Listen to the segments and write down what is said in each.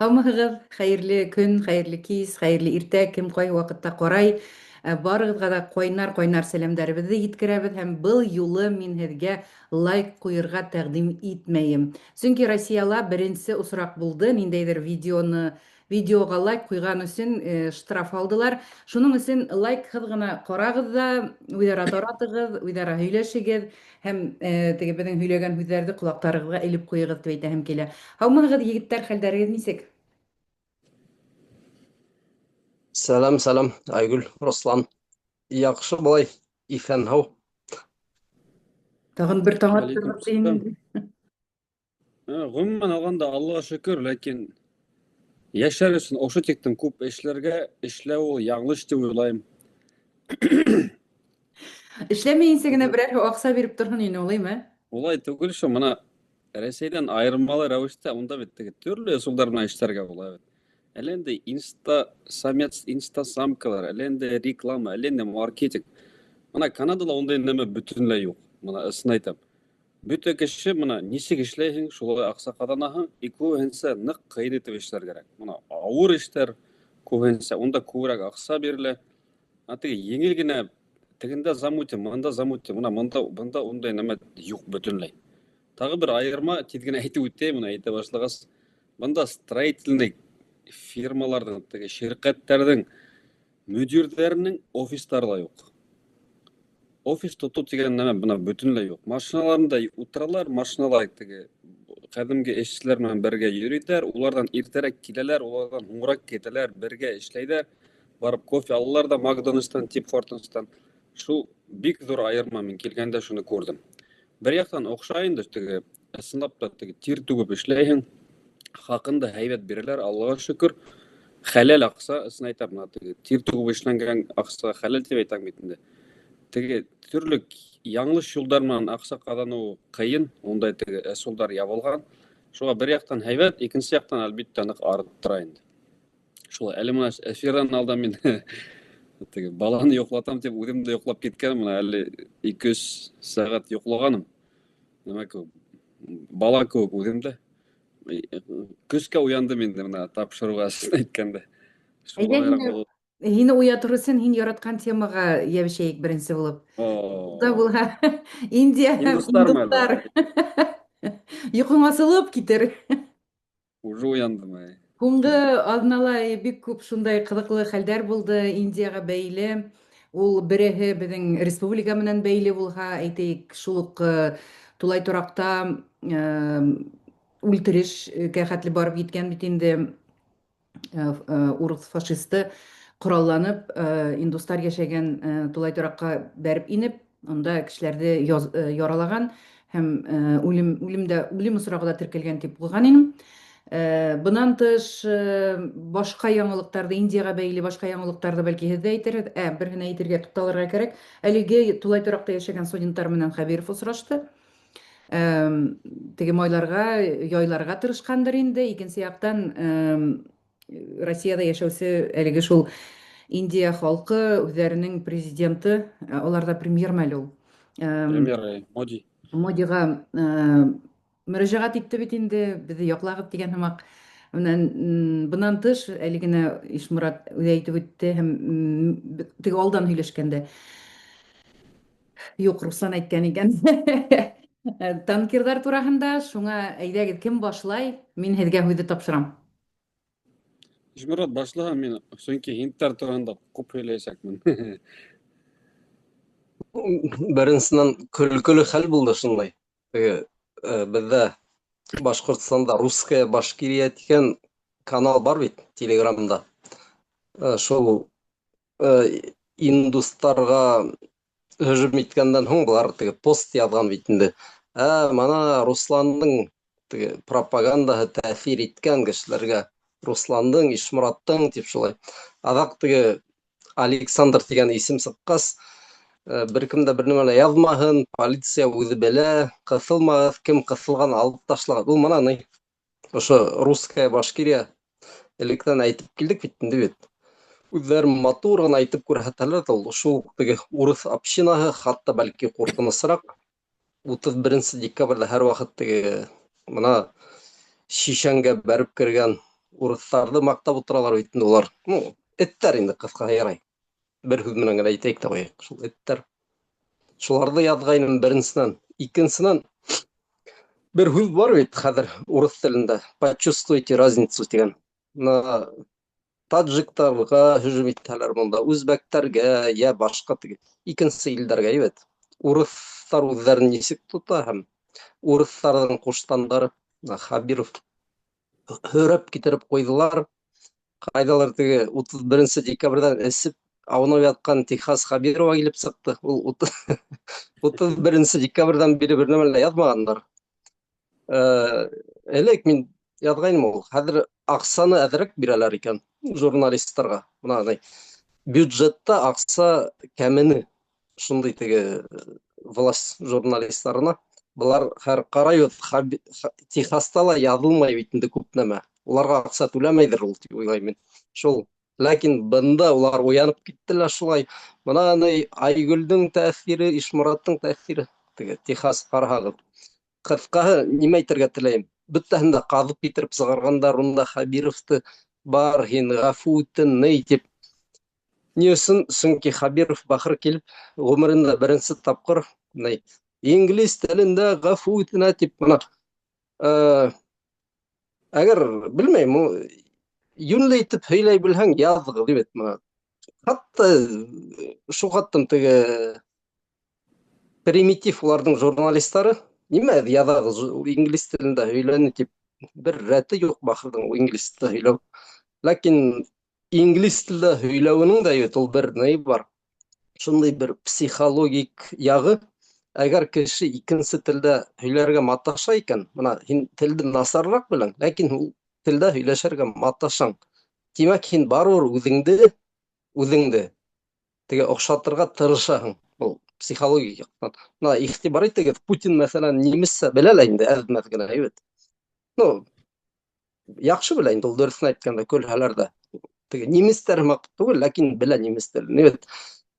Һаумыһығыҙ, хәйерле көн, хәйерле кис, хәйерле иртә, кем ҡай ваҡытта ҡарай. Барығыҙға да ҡайнар-ҡайнар сәләмдәребеҙҙе еткерәбеҙ һәм был юлы мин һеҙгә лайк ҡуйырға тәҡдим итмәйем. Сөнки Россияла беренсе осраҡ булды, ниндәйҙер видеоны видеоға лайк ҡуйған өсөн штраф алдылар. Шуның өсөн лайкһыҙ ғына ҡарағыҙ ҙа, үҙара таратығыҙ, үҙара һөйләшегеҙ һәм теге беҙҙең һөйләгән һүҙҙәрҙе ҡолаҡтарығыҙға элеп ҡуйығыҙ тип әйтәһем килә. Һаумыһығыҙ, егеттәр, хәлдәрегеҙ нисек? Сәлам, сәлам, Айгөл, Руслан. Яҡшы былай, иҫән һау. Тағын бер таң аттырҙыҡ тиһең инде. Ғөмүмән алғанда, Аллаға шөкөр, ләкин йәшәр өсөн ошо тиклем күп эшләргә, эшләү ул яңылыш тип уйлайым. Эшләмәйенсә генә берәрһе аҡса биреп торһон ине, улаймы? Улай түгел шул, мына Рәсәйҙән айырмалы рәүештә унда бит теге төрлө ысулдар менән эшләргә була бит. Әллә инде инста самец, инста самкалар, әллә инде реклама, әллә инде маркетинг. Мына Канадала ундай нәмә бөтөнләй юҡ. Мына ысын әйтәм. Бөтә кеше мына нисек эшләйһең, шулай аҡса ҡаҙанаһың, и күбеһенсә ныҡ ҡыйын итеп эшләр кәрәк. Мына ауыр эштәр күбеһенсә, унда күберәк аҡса бирелә. Ә теге еңел генә тегендә замутим, мында замутим, мына мында, бында ундай нәмә юҡ бөтөнләй. Тағы бер айырма, тиҙ генә әйтеп үтәйем, мына әйтә башлағас, бында строительный фирмаларҙың, теге ширҡәттәрҙең мөдирҙәренең офистары ла юҡ. Офис тотоу тигән нәмә бына бөтөнләй юҡ. Машиналарында ултыралар, машинала теге ҡәҙимге эшселәр менән бергә йөрөйҙәр, уларҙан иртәрәк киләләр, уларҙан һуңыраҡ китәләр, бергә эшләйҙәр. Барып кофе алалар ҙа Макдональдстан, Тип Хортонстан. Шул бик ҙур айырма, мин килгәндә шуны күрҙем. Бер яҡтан оҡшай инде, теге ысынлап та теге тир түгеп эшләйһең, хаҡын да һәйбәт бирәләр, Аллаға шөкөр. Хәләл аҡса, ысын әйтәм, мына теге тир түгеп эшләнгән аҡса хәләл тип әйтәм бит инде. Теге төрлө яңылыш юлдар менән аҡса ҡаҙаныу ҡыйын, ундай теге ысулдар ябылған. Шуға бер яҡтан һәйбәт, икенсе яҡтан әлбиттә ныҡ арыттыра инде. Шулай, әле мына эфирҙан алда мин теге баланы йоҡлатам тип үҙем дә йоҡлап киткәнмен, мына әле 2-3 сәғәт йоҡлағаным. Нимә кеүек, бала кеүек үҙем дә. Көскә уяндым инде мына тапшырыуға әйткәндә. Шулайыраҡ Һине уятыр өсөн һин яраткан темаға йәбешәйек беренсе булып. Да булһа, Индия һәм индустар. Йоҡоң асылып китер. Уже уяндым, әй. Һуңғы аҙнала бик күп шундай ҡыҙыҡлы хәлдәр булды Индияға бәйле. Ул береһе беҙҙең республика менән бәйле булһа, әйтәйек, шул уҡ тулай торакта үлтерешкә хәтле барып еткән бит инде урыҫ фашисты коралланып индустар яшәгән тулай торакка бәреп инеп, анда кешеләрҙе яралаган һәм үлем үлемдә үлем осрагы да теркәлгән дип укыган инем. Бынан тыш башка яңалыктарҙы, Индияға бәйле башка яңалыктарҙы бәлки һеҙ ҙә әйтерһегеҙ. Ә, береһен әйтергә туҡталырға кәрәк. Әлеге тулай торакта яшәгән студенттар менән Хәбиров осрашты. Теге майларга, яйларга тырышҡандыр инде. Икенсе яҡтан, Россиядә яшәүсе әлеге шул Индия халҡы үҙҙәренең президенты, аларҙа премьермы әле ул? Премьер, Моди. Модиға мөрәжәғәт итте бит инде, беҙҙе яҡлағыҙ тигән һымаҡ. Менән бынан тыш, әле генә Ишморат үҙе әйтеп үтте һәм теге алдан һөйләшкәндә. Юк, Руслан әйткән икән. Танкерҙар тураһында, шуңа әйҙәгеҙ, кем башлай, мин һеҙгә һүҙҙе тапшырам. Ишморат башлаһа, мин сөнки һиндтәр тураһында күп һөйләйәсәкмен. Беренсенән, көлкөлө хәл булды шундай. Теге беҙҙә Башҡортостанда Русская Башкирия тигән канал бар бит Телеграмда. Шул индустарға һөжүм иткәндән һуң былар теге пост яҙған бит инде. Ә мына Русландың теге пропагандаһы тәьҫир иткән кешеләргә, Русландың, Ишмораттың тип шулай. Аҙаҡ теге Александр тигән исем сыҡҡас, бер кем дә бер нәмә лә яҙмаһын, полиция үҙе белә, ҡыҫылмағыҙ, кем ҡыҫылған алып ташлағыҙ. Ул мына ни, ошо Русская Башкирия электән әйтеп килдек бит инде бит. Үҙҙәре матур ғына әйтеп күрһәтәләр ҙә, ул шул теге урыҫ общинаһы, хатта бәлки ҡурҡынысыраҡ. 31 декабрҙә һәр ваҡыт теге мына шишәнгә бәреп кергән Урыҫтарҙы маҡтап ултыралар бит инде улар. Ну, эттәр инде ҡыҫҡаһы ярай. Бер һүҙ менән генә әйтәйек тә ҡуяйыҡ. Шул эттәр. Шуларҙы яҙғайным беренсенән. Икенсенән, бер һүҙ бар бит хәҙер урыҫ телендә. Почувствуйте разницу тигән. Мына таджиктарға һөжүм итһәләр монда, үзбәктәргә йә башҡа теге икенсе илдәргә әйбәт. Урыҫтар үҙҙәрен нисек тота һәм урыҫтарҙың ҡуштандары Хабиров һөрәп китереп ҡуйҙылар. Ҡайҙалыр теге 31 декабрҙән эсеп аунап ятҡан Техас Хабирова килеп сыҡты. Ул 31 декабрҙән бире бер нәмә лә яҙмағандар. Элек мин яҙғайным ул. Хәҙер аҡсаны әҙерәк бирәләр икән журналисттарға. Бына бюджетта аҡса кәмене. Шундай теге власть журналисттарына. Былар хәр ҡарайбыҙ, Техаста ла яҙылмай бит инде күп нәмә. Уларға аҡса түләмәйҙер ул тип уйлайым мин. Шул. Ләкин бында улар уянып киттеләр шулай. Бына ни Айгөлдөң тәьҫире, Ишмораттың тәьҫире. Теге Техас ҡараһағыҙ. Ҡыҫҡаһы, нимә әйтергә теләйем? Бөтәһен дә ҡаҙып китереп сығарғандар унда Хабировты бар һин ғәфү итен, ни тип. Ни өсөн? Сөнки Хабиров бахыр килеп ғүмерендә беренсе тапҡыр ни инглиз телендә ғәфү итенә тип бына әгәр белмәйем, йүнле итеп һөйләй белһәң, яҙғыҙ бит бына. Хатта шул хаттым теге примитив уларҙың журналистары нимә яҙағыҙ инглиз телендә һөйләне тип бер рәте юҡ бахырҙың инглиз телендә һөйләү. Ләкин инглиз телендә һөйләүенең дә бит ул бер ни бар. Шундай бер психологик яғы. Әгәр кеше икенсе телдә һөйләргә маташа икән, бына һин телде насарыраҡ беләң, ләкин ул телдә һөйләшергә маташаң. Тимәк, һин барыбер үҙеңде теге оҡшатырға тырышаһың. Был психологик яҡтан. Бына иғтибар итегеҙ, Путин мәҫәлән немецсә белә лә инде әҙ-мәҙ генә, әйбәт. Ну, яҡшы белә инде ул дөрөҫөн әйткәндә, көлһәләр ҙә. Теге немецтәр һымаҡ түгел, ләкин белә немец телен. Әйбәт.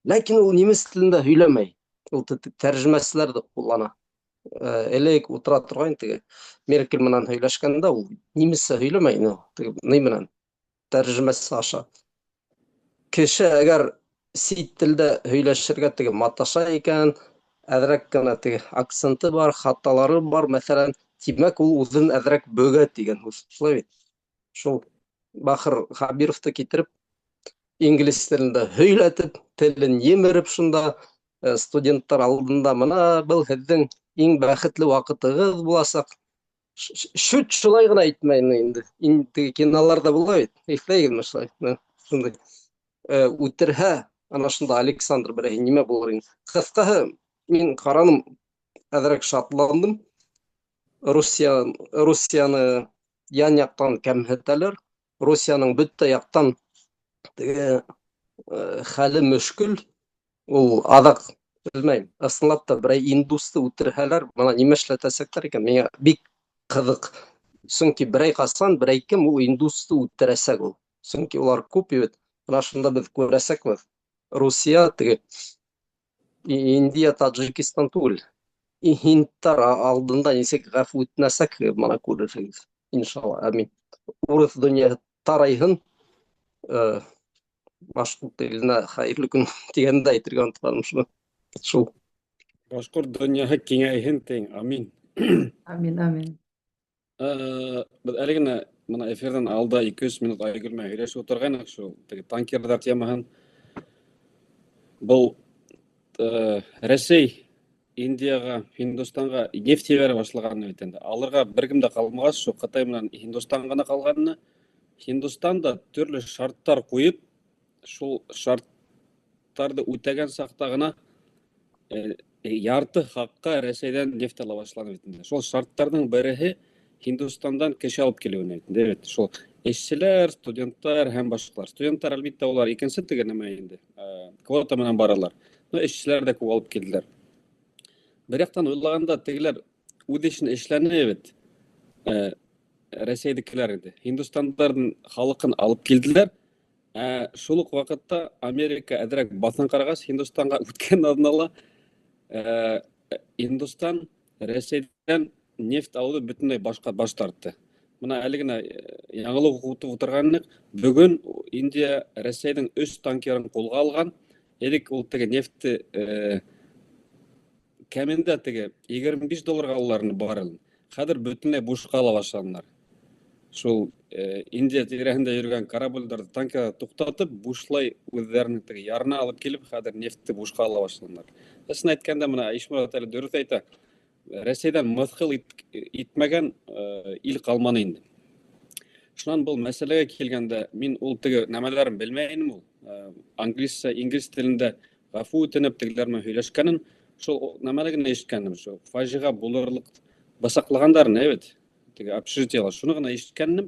Ләкин ул немец телендә һөйләмәй. Ул тәржемәселәрҙе ҡуллана. Элек ултыра торғайны теге Меркель менән һөйләшкәндә ул немецсә һөйләмәй, ну, теге ни менән тәржемәсе аша. Кеше әгәр сит телдә һөйләшергә теге маташа икән, әҙерәк кенә теге акценты бар, хаталары бар, мәҫәлән, тимәк ул үҙен әҙерәк бөгә тигән һүҙ. Шулай бит. Шул бахыр Хабировты китереп инглиз телендә һөйләтеп, телен емереп шунда студенттар алдында мына был һеҙҙең иң бәхетле ваҡытығыҙ буласаҡ. Шүт шулай ғына әйтмәйем инде. Инде киноларҙа була бит. Иҫләйһегеҙме шулай? Шундай. Үтерһә, ана шунда Александр берәй нимә булыр инде. Ҡыҫҡаһы, мин ҡараным, әҙерәк шатландым. Русияны ян яҡтан кәмһетәләр. Русияның бөтә яҡтан теге хәле мөшкөл. Ул аҙаҡ белмәйем, ысынлап та берәй индусты үтерһәләр, бына нимә эшләтәсәктәр икән, миңә бик ҡыҙыҡ. Сөнки берәй ҡасан берәй кем ул индусты үтерәсәк ул. Сөнки улар күп бит. Бына шунда беҙ күрәсәкбеҙ. Русия теге Индия, Таджикистан түгел. Һиндтар алдында нисек ғәфү итмәсәк, бына күрерһегеҙ. Иншалла, амин. Урыҫ донъяһы тарайһын. Башҡорт иленә хәйерле көн тигәндә әйтергә онотҡаным шуны. Шул. Башҡорт донъяһы киңәйһен тиң. Амин. Амин, амин. Беҙ әле генә бына эфирҙан алда 2-3 минут Айгөл менән һөйләшеп ултырғайныҡ шул теге танкерҙар темаһын. Был Рәсәй Индияға, Һиндостанға нефть ебәрә башлаған бит инде. Алырға бер кем дә ҡалмағас, шул Ҡытай менән Һиндостан ғына ҡалғаны. Һиндостан да төрлө шарттар ҡуйып, шул шарттарҙы үтәгән саҡта ғына ярты хаҡҡа Рәсәйҙән нефть ала башланы бит инде. Шул шарттарҙың береһе Һиндостандан кеше алып килеүен әйтте. Бит шул эшселәр, студенттар һәм башҡалар. Студенттар әлбиттә улар икенсе теге нәмә инде. Квота менән баралар. Но эшселәр ҙә күп алып килделәр. Бер яҡтан уйлағанда тегеләр үҙ эшен эшләне бит. Рәсәйҙекеләр инде. Һиндостандарҙың халыҡын алып килделәр. Шул уҡ ваҡытта Америка әҙерәк баҫын ҡарағас, Һиндостанға үткән аҙнала, Һиндостан Рәсәйҙән нефть алыуҙы бөтөнләй баш тартты. Бына әле генә яңылыҡ уҡытып ултырғанлыҡ. Бөгөн Индия Рәсәйҙең 3 танкерын ҡулға алған. Элек ул теге нефтте кәмендә теге 25 долларға алалар ине баррелен. Хәҙер бөтөнләй бушҡа ала башланылар. Шул Индия тирәһендә йөрөгән кораблдәрҙе, танкерҙы туҡтатып, бушлай үҙҙәренең теге ярына алып килеп, хәҙер нефтте бушҡа ала башланылар. Ысын әйткәндә, бына Ишморат әле дөрөҫ әйтә. Рәсәйҙән мыҫҡыл итмәгән ил ҡалманы инде. Шунан был мәсьәләгә килгәндә, мин ул теге нәмәләрен белмәй инем ул. Англисча, инглиз телендә ғәфү үтенеп тегеләр менән һөйләшкәнен, шул нәмәне генә ишеткәнем, шул фажиға булырлыҡ бысаҡлағандарын, әйбәт. Теге общежитиела шуны ғына ишеткәнем.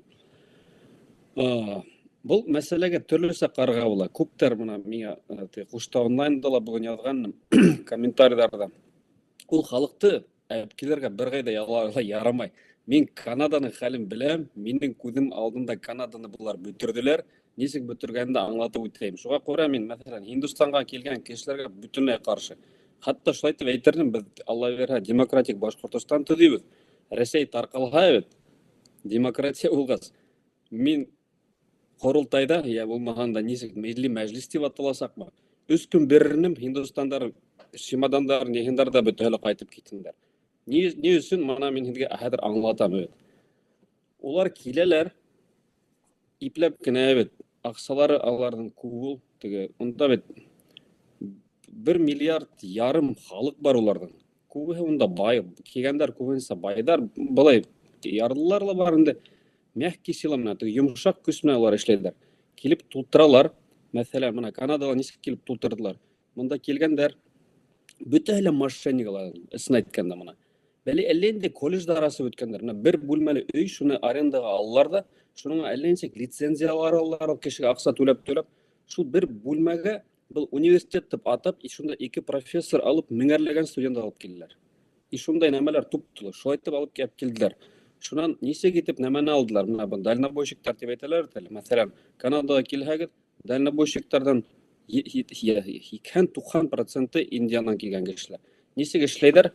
Был мәсьәләгә төрлөсә ҡарарға була. Күптәр бына миңә теге Ҡушта онлайнда ла бөгөн яҙғаным комментарийҙарҙа. Ул халыҡты әпкиләргә бер ҡайҙа ярамай. Мин Канаданың хәлен беләм, минең күҙем алдында Канаданы былар бөтөрҙөләр. Нисек бөтөргәнен дә аңлатып үтәйем. Шуға күрә мин, мәҫәлән, Һиндостанға килгән кешеләргә бөтөнләй ҡаршы. Хатта шулай итеп әйтер инем, беҙ, Алла бирһә, демократик Башҡортостан төҙөйбөҙ. Рәсәй тарҡалһа бит, демократия булғас, мин ҡоролтайҙа, йә булмағанда нисек милли мәжлис тип аталасаҡмы? 3 көн бирер инем, Һиндостандар чемодандар, нехендар да бөтәһе лә ҡайтып китһендәр. Ни өсөн мына мин һеҙгә хәҙер аңлатам бит. Улар киләләр, ипләп кенә бит, аҡсалары аларҙың күп ул, теге, унда бит 1,5 миллиард халыҡ бар уларҙың. Күбеһе унда бай, килгәндәр күбенсә байҙар, былай ярлылар ла бар инде. Мягкий сила менән, теге йомшаҡ көс менән улар эшләйҙәр. Килеп тултыралар. Мәҫәлән, мына Канадала нисек килеп тултырҙылар. Бында килгәндәр бөтәһе лә мошенник алар, ысын әйткәндә мына. Бәли әллә инде колледждар асып үткәндәр. Мына бер бүлмәле өй, шуны арендаға алалар ҙа, шуның әллә нисек лицензиялар алалар, ул кешегә аҡса түләп-түләп, шул бер бүлмәгә был университет тип атап, и шунда 2 профессор алып, меңәрләгән студент алып килделәр. И шундай нәмәләр туп-тулы, шулай итеп алып килеп килделәр. Шунан нисек итеп нәмәне алдылар? Мына бында дальнобойщиктар тип әйтәләр бит әле. Мәҫәлән, Канадаға килһәгеҙ, дальнобойщиктарҙан 80-90 проценты Индиянан килгән кешеләр. Нисек эшләйҙәр?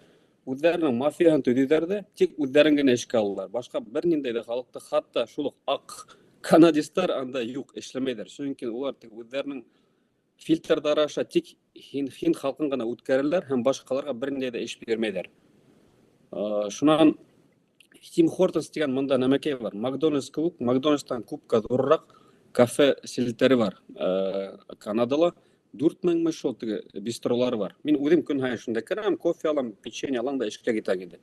Үҙҙәренең мафияһын төҙөйҙәр ҙә, тик үҙҙәрен генә эшкә алалар. Башҡа бер ниндәй ҙә халыҡты, хатта шул уҡ аҡ канадистар анда юҡ, эшләмәйҙәр. Сөнки улар тик үҙҙәренең фильтрҙары аша тик һинд халҡын ғына үткәрәләр һәм башҡаларға бер ниндәй ҙә эш бирмәйҙәр. Шунан Тим Хортонс тигән мында нәмәкәй бар. Макдональдс кеүек, Макдональдстан күпкә ҙурыраҡ кафе селтәре бар. Канадала 4000 шул теге бистролары бар. Мин үҙем көн һайын шунда керәм, кофе алам, печенье алам да эшкә китәм инде.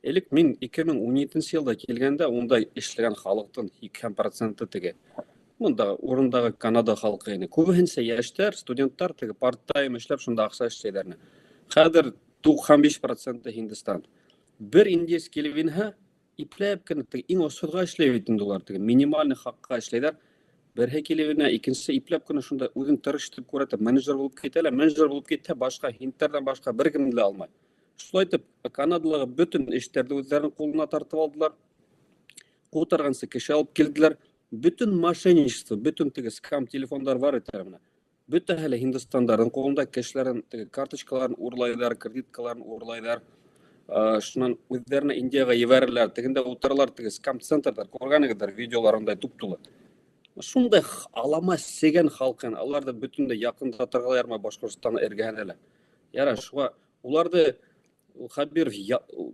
Элек мин 2017 йылда килгәндә унда эшләгән халыҡтың 80% теге. Мында урындағы Канада халҡы ине. Күбеһенсә йәштәр, студенттар теге part-time эшләп шунда аҡса эшләйҙәр ине. Хәҙер 95% Һиндстан. Бер индиец килеп инһә, ипләп кенә теге иң осһоҙға эшләй бит инде улар, теге минимальный хаҡҡа эшләйҙәр. Берһе килеп инә, икенсеһе ипләп кенә шунда үҙен тырыш итеп күрһәтә, менеджер булып китә лә, менеджер булып китһә, башҡа һиндтәрҙән башҡа бер кемде лә алмай. Шулай итеп, Канадалағы бөтөн эштәрҙе үҙҙәренең ҡулына тартып алдылар. Ҡутарғансы кеше алып килделәр. Бөтөн мошенничество, бөтөн теге скам телефондар бар бит әле мына. Бөтәһе лә һиндстандарҙың ҡулында, кешеләрҙең теге карточкаларын урлайҙар, кредиткаларын урлайҙар. Шунан үҙҙәренә Индияға ебәрәләр, тегендә ултыралар теге скам центрҙар, күргәнегеҙҙер, видеолар ундай туп-тулы. Шундай алама сеген халҡын, аларҙы бөтөнләй яҡындатырға ла ярамай Башҡортостан эргәһенә лә. Ярай, шуға уларҙы Хәбиров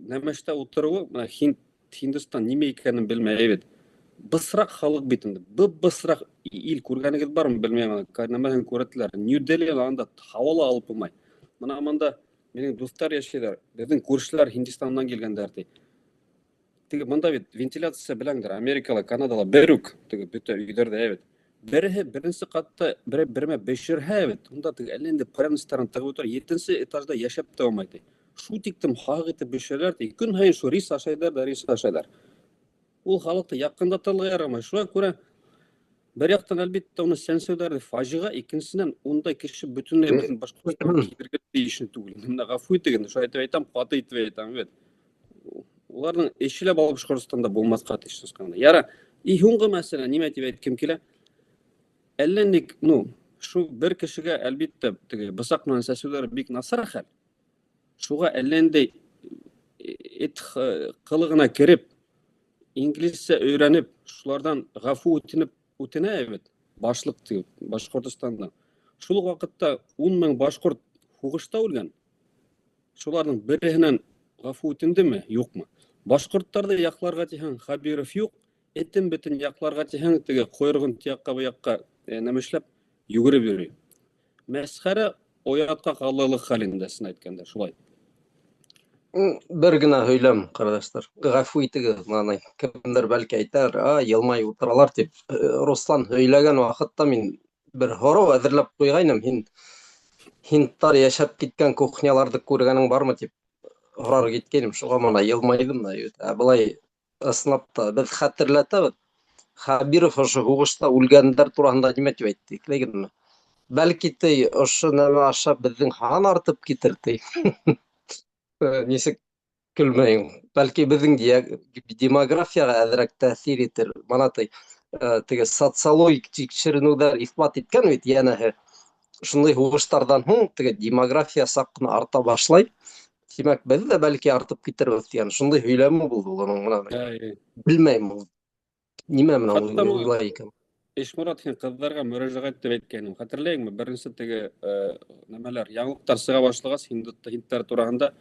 нәмәштә ултырыуы, мына Һиндстан нимә икәнен белмәй бит. Бысраҡ халыҡ бит инде. Бысраҡ ил күргәнегеҙ бармы, белмәйем, нәмәһен күрәтеләр. Нью Дели анда һауа ла алып булмай. Мына мында минең дуҫтар йәшәйҙәр, беҙҙең күршеләр Һиндстандан килгәндәр ти. Теге мында бит вентиляция беләңдер, Америкала, Канадала бер үк, теге бөтә өйҙәрҙә бит. Береһе беренсе ҡатта берәй бермә бешерһә бит, унда теге әллә инде пряностарын тығып ултыра, 7-нсе этажда йәшәп тә булмай ти. Шул тиклем һаҡ итеп бешерәләр ти. Көн һайын шул рис ашайҙар ҙа рис ашайҙар. Ул халыҡты яҡындатырға ярамай. Шуға күрә бер яҡтан әлбиттә уны сәнсеүҙәре фажиға, икенсенән ундай кеше бөтөнләй беҙҙең Башҡортостанға килергә тейешле түгел. Мына ғәфү итегеҙ, шулай итеп әйтәм, ҡаты итеп әйтәм бит. Уларҙың эше лә Башҡортостанда булмаҫҡа тейеш сысҡанда. Яра, и һуңғы мәсьәлә нимә тип әйткем килә? Әллә ник, шул бер кешегә әлбиттә теге бысаҡ менән сәсеүҙәре бик насар хәл. Шуға әллә ниндәй эт ҡылығына кереп, Инглизсә өйрәнеп, шуларҙан ғәфү үтенеп үтенә бит, башлыҡ тип Башҡортостанда. Шул уҡ ваҡытта 10 мең башҡорт һуғышта үлгән. Шуларҙың береһенән ғәфү үтендеме, юҡмы? Башҡорттарҙы яҡларға тиһәң, Хәбиров юҡ, этен битен яҡларға тиһәң, теге ҡойроғон тияҡҡа быяҡҡа нәмешләп йүгереп йөрөй. Мәсхәрә, оятҡа ҡалырлыҡ хәл инде, ысын әйткәндә, шулай. Бер генә һөйләм, ҡәрҙәштәр. Ғәфү итегеҙ, мынаны кемдер бәлки әйтер, йылмай ултыралар тип. Руслан һөйләгән ваҡытта мин бер һорау әҙерләп ҡуйғайным. Һин һиндтар йәшәп киткән кухняларҙы күргәнең бармы тип һорар киткәйнем. Шуға мына йылмайҙым да. Ә былай ысынлап та беҙ хәтерләтәбеҙ. Хәбиров ошо һуғышта үлгәндәр тураһында нимә тип әйтте, иҫләгеҙме? Бәлки ти ошо нәмә аша беҙҙең һан артып китер ти. Нисек көлмәйем. Бәлки беҙҙең демографияға әҙерәк тәьҫир итер. Бына ти, теге социологик тикшеренеүҙәр иҫбат иткән бит, йәнәһе. Шундай һуғыштарҙан һуң теге демография саҡ ҡына арта башлай. Тимәк, беҙ ҙә бәлки артып китербеҙ тигән шундай һөйләме булды уның мына. Белмәйем ул. Нимә менән уйлай икән? Ишморат, һин ҡыҙҙарға мөрәжәғәт итеп әйткәнең, хәтерләйһеңме? Беренсе теге нәмәләр, яңылыҡтар сыға башлағас, һиндтар тураһында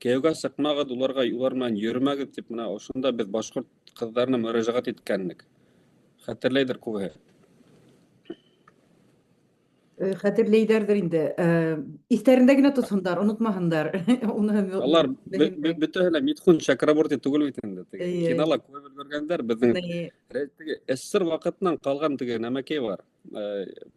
кейәүгә сыҡмағыҙ, уларға улар менән йөрөмәгеҙ тип, мына ошонда беҙ башҡорт ҡыҙҙарына мөрәжәғәт иткәнлек. Хәтерләйҙер күбеһе. Хәтерләйҙәрҙер инде. Иҫтәрендә генә тотһондар, онотмаһындар. Уныһы Алар бөтәһе лә Митхун Чакраборти түгел бит инде. Теге кинола күреп өлгөргәндәр, беҙҙең теге СССР ваҡытынан ҡалған теге нәмәкәй бар.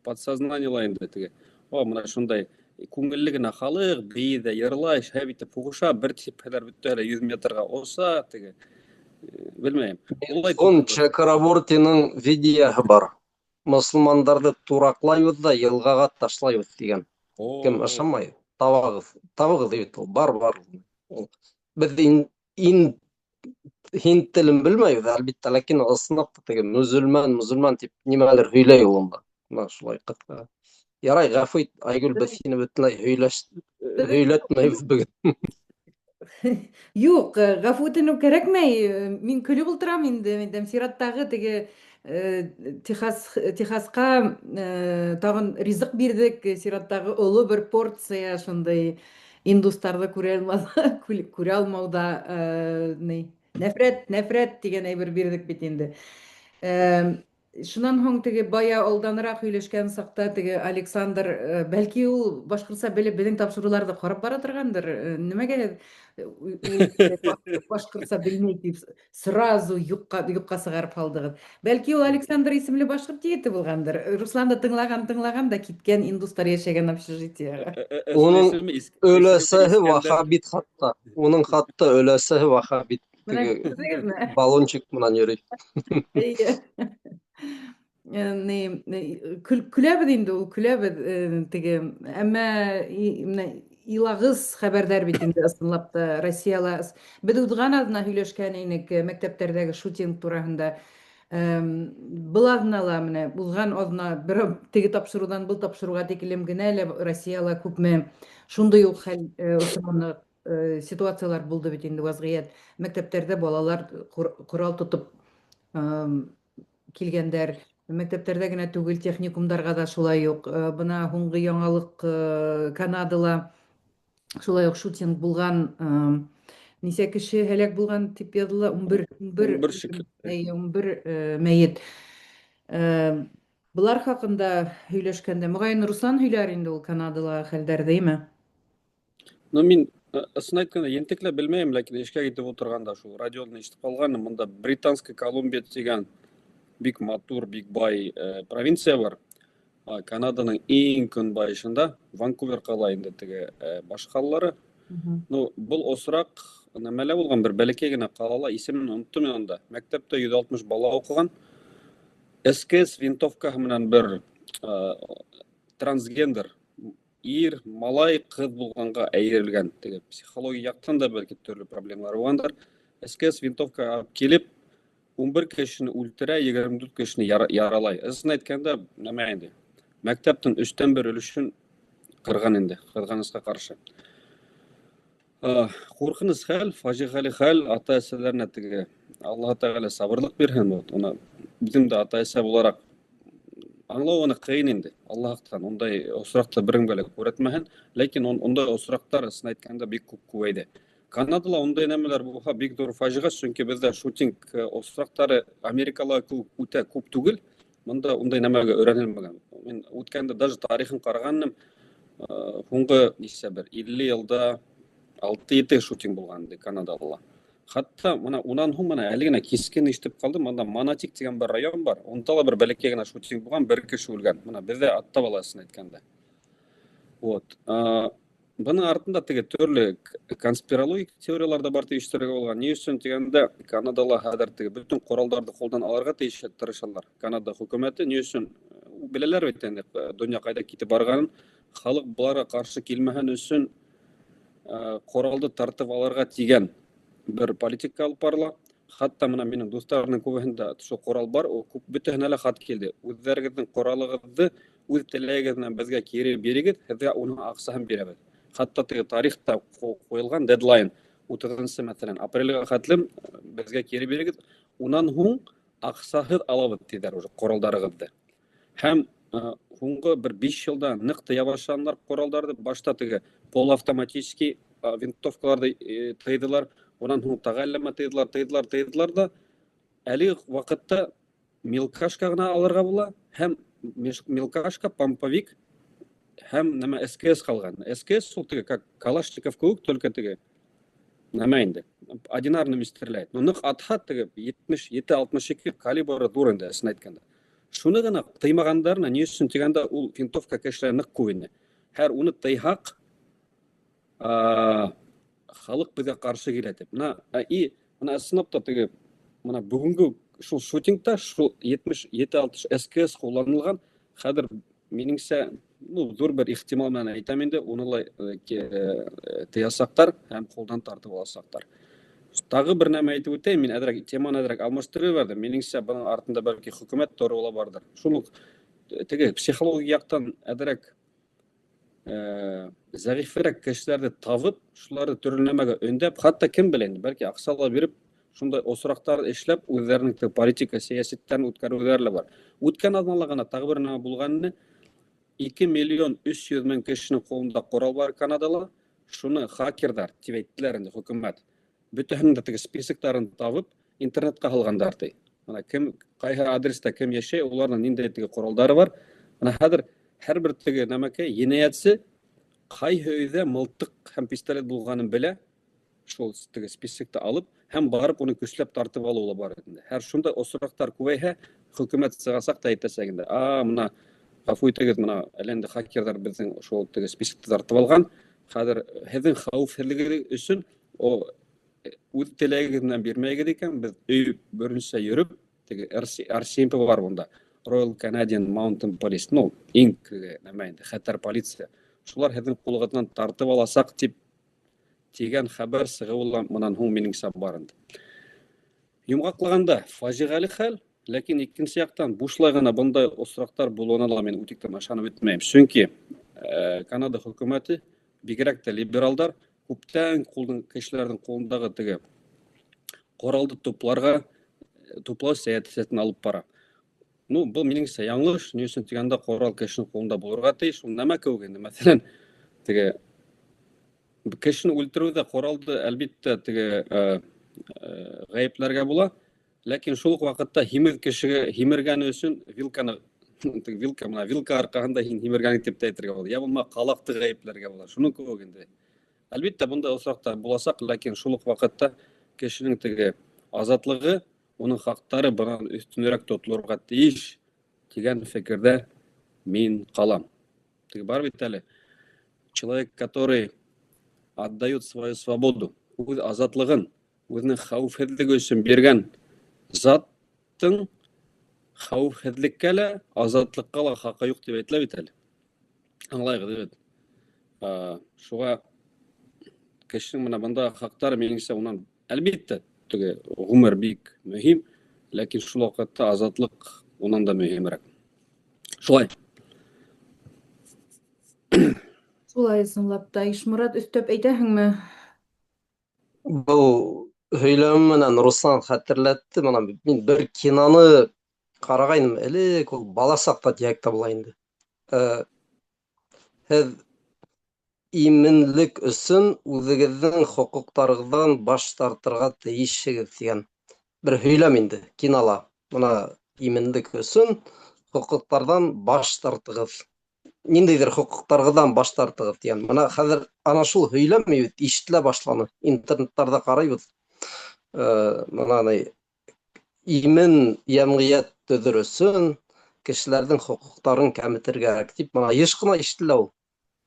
Подсознаниела инде теге. О, мына шундай күңелле генә халыҡ, бейей ҙә йырлай, шәп итеп һуғыша, бер типһәләр бөтәһе лә 100 метрға оса, теге. Белмәйем. Улай Митхун Чакрабортиның видеоһы бар. Мосолмандарҙы тураҡлайбыҙ ҙа йылғаға ташлайбыҙ тигән. Кем ышанмай, табағыҙ. Табығыҙ бит ул, бар. Ул. Беҙ һинд телен белмәйбеҙ, әлбиттә, ләкин ысынлап та теге мөсөлмән тип нимәлер һөйләй ул унда. Мына шулай ҡыҫҡа. Ярай, ғәфү ит, Айгөл, беҙ һине бөтөнләй һөйләтмәйбеҙ бөгөн. Юҡ, ғәфү үтенеү кәрәкмәй. Мин көлөп ултырам инде. Мин сираттағы теге Техасҡа тағын ризыҡ бирҙек, сираттағы оло бер порция шундай индустарҙы күрә алмауҙа, нәфрәт тигән әйбер бирҙек бит инде. Шунан һуң теге бая алданыраҡ һөйләшкән саҡта теге Александр, бәлки ул башҡортса белеп беҙҙең тапшырыуҙарҙы ҡарап бара торғандыр. Нимәгә башҡортса белмәй тип сразу юҡҡа сығарып һалдығыҙ? Бәлки ул Александр исемле башҡорт егете булғандыр. Руслан да тыңлаған да киткән индустар йәшәгән общежитиеға. Уның өләсәһе вахабит хатта. Уның хатта өләсәһе вахабит. Баллончик менән йөрөй. Көләбеҙ инде ул, көләбеҙ, теге, әммә илағыҙ хәбәрҙәр бит инде ысынлап та Россияла. Беҙ уҙған аҙна һөйләшкән инек мәктәптәрҙәге шутинг тураһында. Был аҙнала менә уҙған аҙна бер теге тапшырыуҙан был тапшырыуға тиклем генә лә Россияла күпме шундай уҡ хәл осраны, ситуациялар булды бит инде, вәзғиәт. Мәктәптәрҙә балалар ҡорал тотоп килгәндәр. Мәктәптәрҙә генә түгел, техникумдарға ҙа шулай уҡ. Бына һуңғы яңылыҡ, Канадала шулай уҡ шутинг булған, нисә кеше һәләк булған тип яҙыла, 11 мәйет. Былар хаҡында һөйләшкәндә, моғайын Руслан һөйләр инде ул Канадала хәлдәрҙе, әйме? Ну, мин ысын әйткәндә ентекләп белмәйем, ләкин эшкә китеп ултырғанда шул радионы ишетеп ҡалғаным, бында Британская Колумбия тигән бик матур, бик бай провинция бар. Канаданың иң көнбайышында Ванкувер ҡала инде теге баш ҡалалары. Ну, был осраҡ нәмәлә булған бер бәләкәй генә ҡалала, исемен оноттом мин анда. Мәктәптә 160 бала уҡыған. СКС винтовкаһы менән бер трансгендер ир, малай, ҡыҙ булғанға әйерелгән. Теге психология яҡтан да бәлки төрлө проблемалар булғандыр. СКС винтовка алып килеп, 11 кешене үлтерә, 24 кешене яралай. Ысын әйткәндә, нәмә инде? Мәктәптең өстән бер өлөшөн ҡырған инде, ҡыҙғанысҡа ҡаршы. Ҡурҡыныс хәл, фажиғәле хәл, ата-әсәләренә теге Аллаһы Тәғәлә сабырлыҡ бирһен. Вот, уны үҙем дә ата-әсә булараҡ аңлау уны ҡыйын инде. Аллаһтан ундай осраҡты бер кемгә лә күрһәтмәһен, ләкин ундай осраҡтар, ысын әйткәндә, бик күп күбәйҙе. Канадала ундай нәмәләр булһа, бик ҙур фажиғә, сөнки беҙҙә шутинг осраҡтары Америкала кеүек үтә күп түгел. Бында ундай нәмәгә өйрәнелмәгән. Мин үткәндә даже тарихын ҡарағаным, һуңғы нисә бер 50 йылда 6-7 шутинг булған инде Канадала. Хатта мына унан һуң мына әле генә кискен ишетеп ҡалдым, анда Монатик тигән бер район бар. Унда ла бер бәләкәй генә шутинг булған, бер кеше үлгән. Мына беҙҙә атта баласын әйткәндә. Вот. Бының артында теге төрлө конспирологик теориялар да бар тип ишетергә булған. Ни өсөн тигәндә, Канадала хәҙер теге бөтөн ҡоралдарҙы ҡулдан алырға тейеш тырышалар. Канада хөкүмәте ни өсөн беләләр бит инде донъя ҡайҙа китеп барғанын, халыҡ быларға ҡаршы килмәһен өсөн ҡоралды тартып алырға тигән бер политика алып барыла. Хатта мына минең дуҫтарымдың күбеһендә шул ҡорал бар, ул күп бөтәһенә лә хат килде. Үҙҙәрегеҙҙең ҡоралығыҙҙы үҙ теләгегеҙ менән беҙгә кире бирегеҙ, һеҙгә уның аҡсаһын бирәбеҙ. Хатта теге тарихта ҡуйылған дедлайн 30-нсы, мәҫәлән, апрелгә хәтлем беҙгә кире бирегеҙ, унан һуң аҡсаһыҙ алабыҙ тиҙәр уже ҡоралдарығыҙҙы. Һәм һуңғы бер 5 йылда ныҡ тыя башланылар ҡоралдарҙы. Башта теге полуавтоматический винтовкаларҙы тыйҙылар, унан һуң тағы әллә нәмә тыйҙылар, тыйҙылар, тыйҙылар да әлеге ваҡытта мелкашка ғына алырға була, һәм мелкашка, помповик һәм нәмә СКС ҡалған. СКС ул теге как Калашников кеүек, только теге нәмә инде одинарными стреляет. Но ныҡ атһа теге 77-62 калибры ҙур инде, ысын әйткәндә. Шуны ғына тыймағандарына ни өсөн тигәндә, ул винтовка кешеләр ныҡ күп ине. Һәр уны тыйһаҡ, халыҡ беҙгә ҡаршы килә тип. Мына, и мына ысынлап та теге мына бөгөнгө шул шутингта шул 77-60 СКС ҡулланылған. Хәҙер минеңсә, ну, ҙур бер ихтимал менән әйтәм инде, уны ла тыясаҡтар һәм ҡулдан тартып аласаҡтар. Тағы бер нәмә әйтеп үтәйем, мин әҙерәк теманы әҙерәк алмаштырып ебәрҙем. Минеңсә, бының артында бәлки хөкүмәт тороу ла барҙыр. Шул уҡ теге психологик яҡтан әҙерәк зәғиферәк кешеләрҙе табып, шуларҙы төрлө нәмәгә өндәп, хатта кем белә инде, бәлки аҡса ла биреп, шундай осраҡтар эшләп, үҙҙәренең теге политика, сәйәсәттәрен үткәреүҙәре лә бар. Үткән аҙнала ғына тағы бер нәмә булған ине. 2 миллион 300 мең кешенең ҡулында ҡорал бар Канадала. Шуны хакерҙар тип әйттеләр инде хөкүмәт. Бөтәһенең дә теге списоктарын табып, интернетҡа һалғандар ти. Мына кем ҡайһы адреста кем йәшәй, уларҙың ниндәй теге ҡоралдары бар. Мына хәҙер һәр бер теге нәмәкәй енәйәтсе ҡайһы өйҙә мылтыҡ һәм пистолет булғанын белә, шул теге списокты алып һәм барып уны көсләп тартып алыуы ла бар инде. Һәр шундай осраҡтар күбәйһә, хөкүмәт сығасаҡ та әйтәсәк инде. А, мына ғәфү итегеҙ, мына әллә инде хакерҙар беҙҙең шул теге списокты тартып алған. Хәҙер һеҙҙең хәүефһеҙлегегеҙ өсөн о үҙ теләгегеҙ менән бирмәйегеҙ икән, беҙ өй беренсә йөрөп, теге RCMP бар бында. Royal Canadian Mounted Police, ну, иң теге нәмә инде, хәтәр полиция. Шулар һеҙҙең ҡулығыҙҙан тартып аласаҡ тип тигән хәбәр сығыуы ла мынан һуң минеңсә бар инде. Йомғаҡлағанда фажиғәле хәл, ләкин икенсе яҡтан бушлай ғына бындай осраҡтар булыуына ла мин үтектән ышанып бөтмәйем. Сөнки Канада хөкүмәте, бигерәк тә либералдар, күптән кешеләрҙең ҡулындағы теге ҡоралды туплау сәйәсәтен алып бара. Ну, был минеңсә яңылыш, ни өсөн тигәндә ҡорал кешенең ҡулында булырға тейеш. Ул нәмә кеүек инде, мәҫәлән, теге кешене үлтереүҙә ҡоралды әлбиттә теге ғәйепләргә була, ләкин шул уҡ ваҡытта һимеҙ кешегә һимергәне өсөн вилканы, теге вилка, мына вилка арҡаһында һин һимергән тип тә әйтергә була. Я булмаһа ҡалаҡты ғәйепләргә була. Шуның кеүек инде. Әлбиттә, бындай осраҡтар буласаҡ, ләкин шул уҡ ваҡытта кешенең теге азатлығы, уның хаҡтары бынан өҫтөнөрәк тотолорға тейеш тигән фекерҙә мин ҡалам. Теге бар бит әле. Человек, который отдает свою свободу, үҙ азатлығын, үҙенең хәүефһеҙлеге өсөн биргән заттың хәүефһеҙлеккә лә, азатлыҡҡа ла хаҡы юҡ тип әйтелә бит әле. Аңлайғыҙ бит. Шуға кешенең мына бында хаҡтары минеңсә унан әлбиттә теге ғүмер бик мөһим, ләкин шул ваҡытта азатлыҡ унан да мөһимерәк. Шулай. Шулай ысынлап та. Ишморат, өҫтәп әйтәһеңме? Был Һөйләүе менән Руслан хәтерләтте. Мына мин бер киноны ҡарағайным элек, ул бала саҡта тиһәк тә була инде. Һеҙ именлек өсөн үҙегеҙҙең хоҡуҡтарығыҙҙан баш тартырға тейешһегеҙ тигән бер һөйләм инде кинола. Мына именлек өсөн хоҡуҡтарҙан баш тартығыҙ. Ниндәйҙер хоҡуҡтарығыҙҙан баш тартығыҙ тигән. Мына хәҙер ана шул һөйләм бит ишетелә башланы. Интернеттарҙа ҡарайбыҙ. Мына ни имен йәмғиәт төҙөр өсөн кешеләрҙең хоҡуҡтарын кәметергә кәрәк тип мына йыш ҡына ишетелә ул.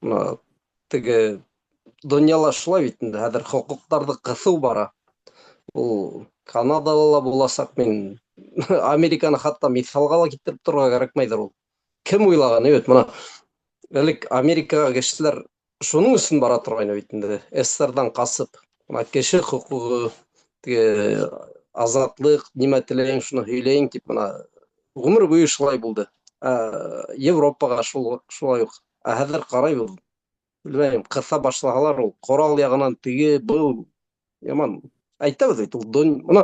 Мына теге донъяла шулай бит инде, хәҙер хоҡуҡтарҙы ҡыҫыу бара. Ул Канадала ла буласаҡ, мин Американы хатта миҫалға ла килтереп торорға кәрәкмәйҙер ул. Кем уйлаған, бит мына элек Америкаға кешеләр шуның өсөн бара торғайны бит инде, СССРҙан ҡасып. Мына кеше хоҡуғы, теге азатлыҡ, нимә теләйең, шуны һөйләйең тип мына ғүмер буйы шулай булды. Ә, Европаға шул шулай уҡ. Ә хәҙер ҡарайбыҙ, белмәйем, ҡыҫа башлаһалар ул ҡорал яғынан теге был яман әйтәбеҙ бит ул мына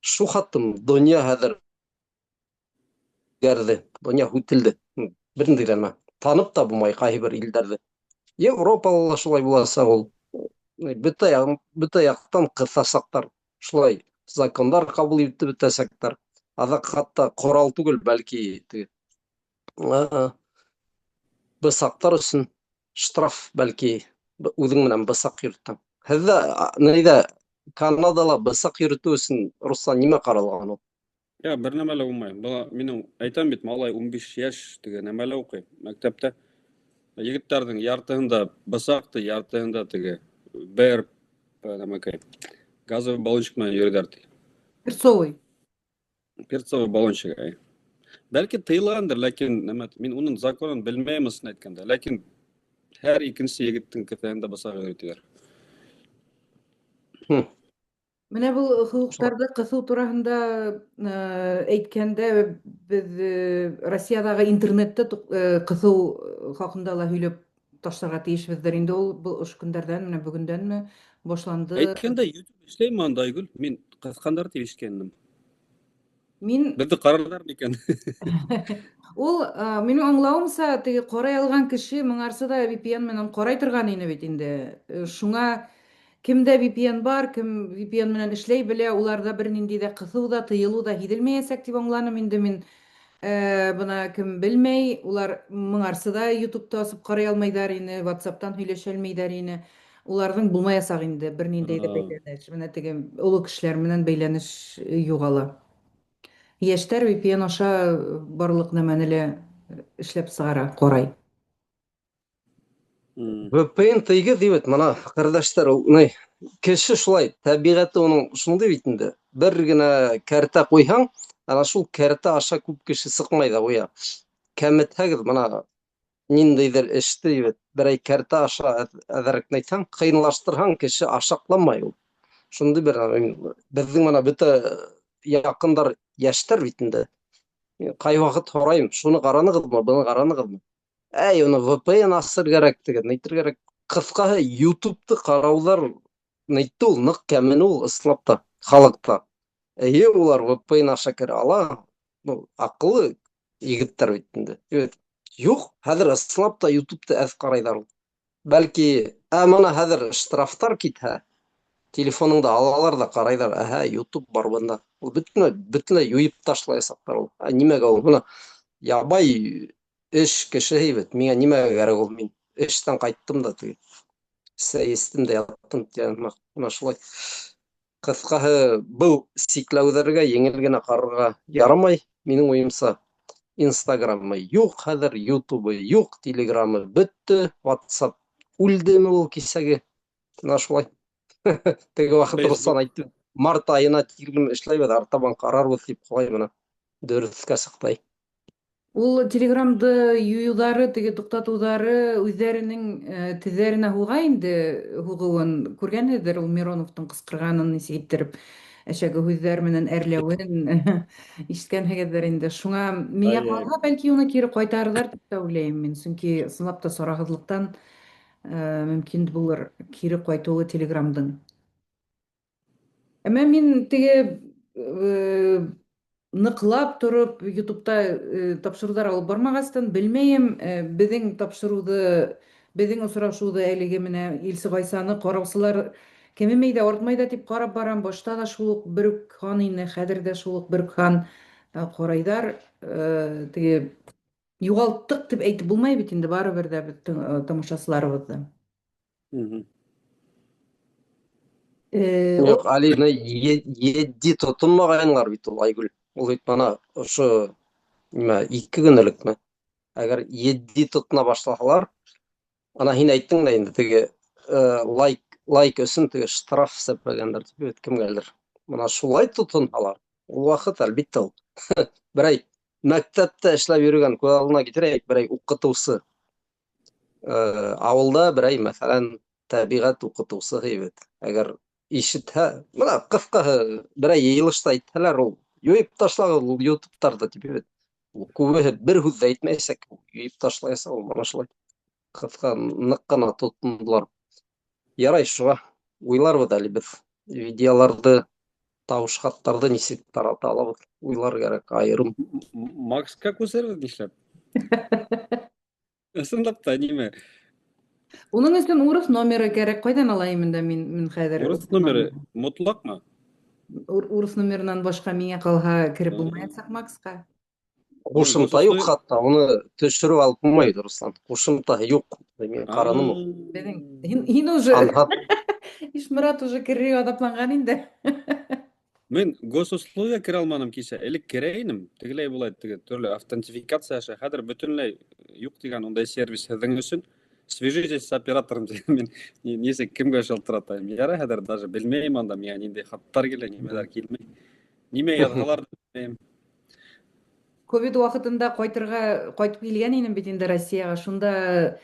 шул хаттым донъя хәҙер үҙгәрҙе, донъя һүтелде. Бер ниндәй нәмә. Танып та булмай ҡайһы бер илдәрҙе. Европала ла шулай буласаҡ ул. Бөтә бөтә яҡтан ҡыҫасаҡтар. Шулай закондар ҡабул итеп бөтәсәктәр. Аҙаҡ хатта ҡорал түгел, бәлки теге бысаҡтар өсөн штраф, бәлки үҙең менән бысаҡ йөрөтһәң. Һеҙҙә ниҙә Канадала бысаҡ йөрөтөү өсөн, Руслан, нимә ҡаралған ул? Я, бер нәмә лә булмай. Бына минең әйтәм бит, малай 15 йәш теге нәмәлә уҡый мәктәптә. Егеттәрҙең яртыһында бысаҡ ти, яртыһында теге бер нәмәкәй. Газовый баллончик менән йөрөйҙәр ти. Перцовый. Перцовый баллончик, әй. Бәлки тыйылғандыр, ләкин нәмә, мин уның законын белмәйем ысын әйткәндә. Ләкин һәр икенсе егеттең кеҫәһендә бысаҡ йөрөй тиҙәр. Менә был хокуктарҙы ҡыҫыу тураһында әйткәндә, беҙ Россиядагы интернетты ҡыҫыу хаҡында ла һөйләп ташларға тейешбеҙҙер инде ул был ошо көндәрҙән, менә бөгөндәнме башланды. Әйткәндә, YouTube эшләйме анда, Айгөл? Мин ҡыҫҡандар тип ишеткән инем. Мин Беҙҙе ҡарарҙар микән? Ул минең аңлауымса, теге ҡарай алған кеше моңарсы да VPN менән ҡарай торған ине бит инде. Шуңа кемдә VPN бар, кем VPN менән эшләй белә, уларда бер нинди дә ҡыҫыу ҙа, тыйылыу ҙа һиҙелмәйәсәк тип аңланым инде мин. Бына кем белмәй, улар моңарсы да YouTube'та асып ҡарай алмайҙар ине, WhatsApp'тан һөйләшә алмайҙар ине. Уларҙың булмаясаҡ инде бер ниндәй дә бәйләнеш. Менә теге оло кешеләр менән бәйләнеш юғала. Йәштәр VPN аша барлыҡ нәмәне лә эшләп сығара, ҡарай. VPN тыйгы ти бит, мына ҡәрҙәштәр, ул ни кеше шулай, тәбиғәте уның шундай бит инде. Бер генә кәртә ҡуйһаң, ана шул кәртә аша күп кеше сыҡмай ҙа ҡуя. Кәметһәгеҙ мына ниндәйҙер эште бит, берәй кәртә аша әҙерәк әйтһәң, ҡыйынлаштырһаң, кеше ашаҡланмай ул. Шундай бер беҙҙең мына бөтә яҡындар йәштәр бит инде. Ҡай ваҡыт һорайым, шуны ҡаранығыҙмы, быны ҡаранығыҙмы? Әй, уны VPN асыр кәрәк тигән, әйтер кәрәк. Ҡыҫҡаһы, YouTube'ты ҡарауҙар нитте ул, ныҡ кәмене ул ысынлап та халыҡта. Эйе, улар VPN аша керә ала. Ну, аҡыллы егеттәр бит инде. Юҡ, хәҙер ысынлап та YouTube'ты әҙ ҡарайҙар ул. Бәлки, ә мына хәҙер штрафтар китһә, телефоныңды алалар ҙа ҡарайҙар, әһә, YouTube бар бында. Ул бөтөнләй, бөтөнләй юйып ташлаясаҡтар ул. Ә нимәгә ул? Бына ябай эш кешеһе бит, миңә нимәгә кәрәк ул? Мин эштән ҡайттым да теге сәй эстем дә яттым тигән мына шулай. Ҡыҫҡаһы, был сикләүҙәргә еңел генә ҡарарға ярамай, минең уйымса. Инстаграмы юҡ хәҙер, Ютубы юҡ, Телеграмы бөттө, WhatsApp үлдеме ул кисәге. Мына шулай. Теге ваҡыт Руслан әйтте, март айына тиклем эшләйбеҙ, артабан ҡарарбыҙ тип ҡалай мына. Дөрөҫкә сыҡты. Ул Телеграмды ююлары, теге туҡтатыуҙары үҙҙәренең теҙҙәренә һуға инде һуғыуын күргәнһеҙҙер, ул Мироновтың ҡысҡырғанын нисек иттереп әшәке һүҙҙәр менән әрләүен ишеткәнһегеҙҙер инде. Шуңа миңә ҡалһа, бәлки уны кире ҡайтарырҙар тип тә уйлайым мин, сөнки ысынлап та сараһыҙлыҡтан мөмкин булыр кире ҡайтыуы Телеграмдың. Әммә мин теге э, ныҡлап тороп Ютубта тапшырыуҙар алып бармағастан белмәйем, беҙҙең тапшырыуҙы, беҙҙең осрашыуҙы әлеге менә Илсе Ғайсаны ҡараусылар кемемәй ҙә, артмай ҙа тип ҡарап барам. Башта ла шул уҡ бер үк һан ине, хәҙер ҙә шул уҡ бер үк һан ҡарайҙар. Теге юғалттыҡ тип әйтеп булмай бит инде барыбер ҙә беҙ тамашасыларыбыҙҙы. Юҡ, Алина етди тотонмағайнылар бит ул, Айгөл. Ул бит бына ошо нимә, 2 көн элекме? Әгәр етди тотона башлаһалар, ана һин әйттең дә инде теге лайк өсөн теге штраф сәпәгәндәр тип бит кемгәлер. Бына шулай тотонһалар, ул ваҡыт әлбиттә ул. Берәй мәктәптә эшләп йөрөгән, күҙ алдына китерәйек, берәй уҡытыусы. Ауылда берәй, мәҫәлән, тәбиғәт уҡытыусыһы бит. Әгәр ишетһә, бына ҡыҫҡаһы берәй йыйылышта әйтһәләр, ул юйып ташлағыҙ ул ютубтарҙы тип бит. Ул күбеһе бер һүҙ ҙә әйтмәйәсәк, юйып ташлаясаҡ ул, бына шулай. Ҡыҫҡа ныҡ ҡына тотондолар. Ярай, шуға уйларбыҙ әле беҙ видеоларҙы, тауыш хаттарҙы нисек тарата алабыҙ, уйлар кәрәк айырым. Максҡа күсербеҙ нишләп? Ысынлап та нимә? Уның өсөн урыҫ номеры кәрәк. Ҡайҙан алайым инде мин хәҙер? Урыҫ номеры мотлаҡмы? Урыҫ номерынан башҡа миңә ҡалһа кереп булмаясаҡ Максҡа. Ҡушымта юҡ хатта, уны төшөрөп алып булмай, Руслан. Ҡушымта юҡ. Мин ҡараным ул. Беҙҙең һин уже Анһат. Ишморат уже керергә аҙапланған инде. Мин госуслугиға керә алманым кисә. Элек керә инем. Тегеләй булай, теге төрлө автентификация аша. Хәҙер бөтөнләй юҡ тигән ундай сервис һеҙҙең өсөн. Свяжитесь с оператором тигән. Мин нисек кемгә шылтыратайым? Ярай, хәҙер даже белмәйем анда миңә ниндәй хаттар килә, нимәләр килмәй. Нимә яҙһалар да белмәйем. Ковид ваҡытында ҡайтып килгән инем бит инде Россияға. Шунда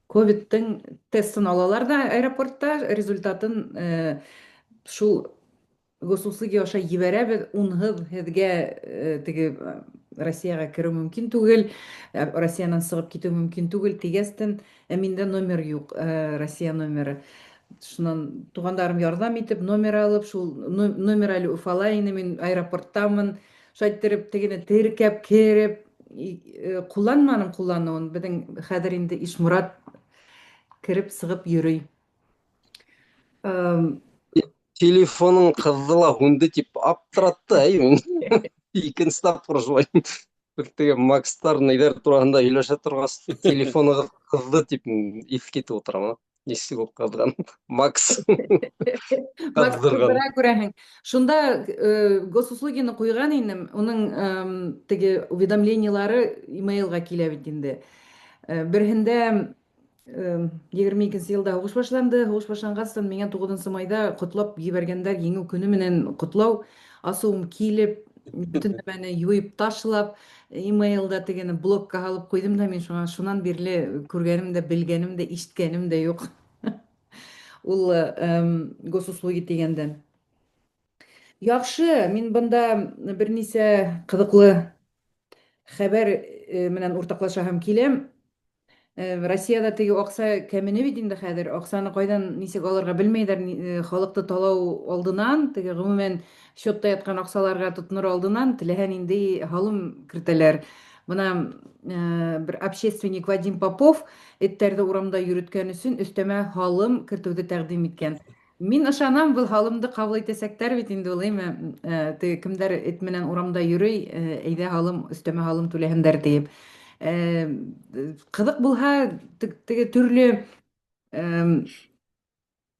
ковидтың тестын алалар да аэропортта, результатын шул госуслуги аша ебәрәбеҙ. Унһыҙ һеҙгә теге Россияға кереү мөмкин түгел, Россиянан сығып китеү мөмкин түгел тигәстен, миндә номер юҡ, Россия номеры. Шунан туғандарым ярҙам итеп, номер алып, шул номер әле Уфала ине, мин аэропорттамын. Шулай иттереп тегене теркәп кереп, ҡулланманым ҡулланыуын. Беҙҙең хәҙер инде Ишморат кереп сығып йөрөй. Телефоның ҡыҙҙы ла һүнде тип аптыратты, әй, мин. Икенсе тапҡыр шулай. Бер теге Макстар ниҙәр тураһында һөйләшә торғас, телефонығыҙ ҡыҙҙы тип иҫ китеп ултырам. Нисек ул ҡыҙған? Макс. Макс Ҡыҙҙырған. ҡыҙҙыра күрәһең. Шунда госуслугины ҡуйған инем, уның теге уведомлениелары имейлға килә бит инде. Берһендә 22 йылда һуғыш башланды. Һуғыш башланғастан миңә 9 майҙа ҡотлап ебәргәндәр, еңеү көнө менән ҡотлау. Асыуым килеп, бөтөн нәмәне юйып ташлап, имейлда тегене блокка һалып ҡуйҙым да мин шуңа, шунан бирле күргәнем дә, белгәнем дә, ишеткәнем дә юҡ. Ул госуслуги тигәндән. Яҡшы, мин бында бер нисә ҡыҙыҡлы хәбәр менән уртаҡлашаһым килә. Россияда теге аҡса кәмене бит инде хәҙер. Аҡсаны ҡайҙан нисек алырға белмәйҙәр. Халыҡты талау алдынан, теге ғөмүмән счетта ятҡан аҡсаларға тотонор алдынан теләһә ниндәй һалым кертәләр. Бына бер общественник Вадим Попов эттәрҙе урамда йөрөткән өсөн өҫтәмә һалым кертеүҙе тәҡдим иткән. Мин ышанам, был һалымды ҡабул итәсәктәр бит инде ул, әйме? Теге кемдәр эт менән урамда йөрөй, әйҙә һалым, өҫтәмә һалым түләһендәр тиеп. Ҡыҙыҡ булһа, теге төрлө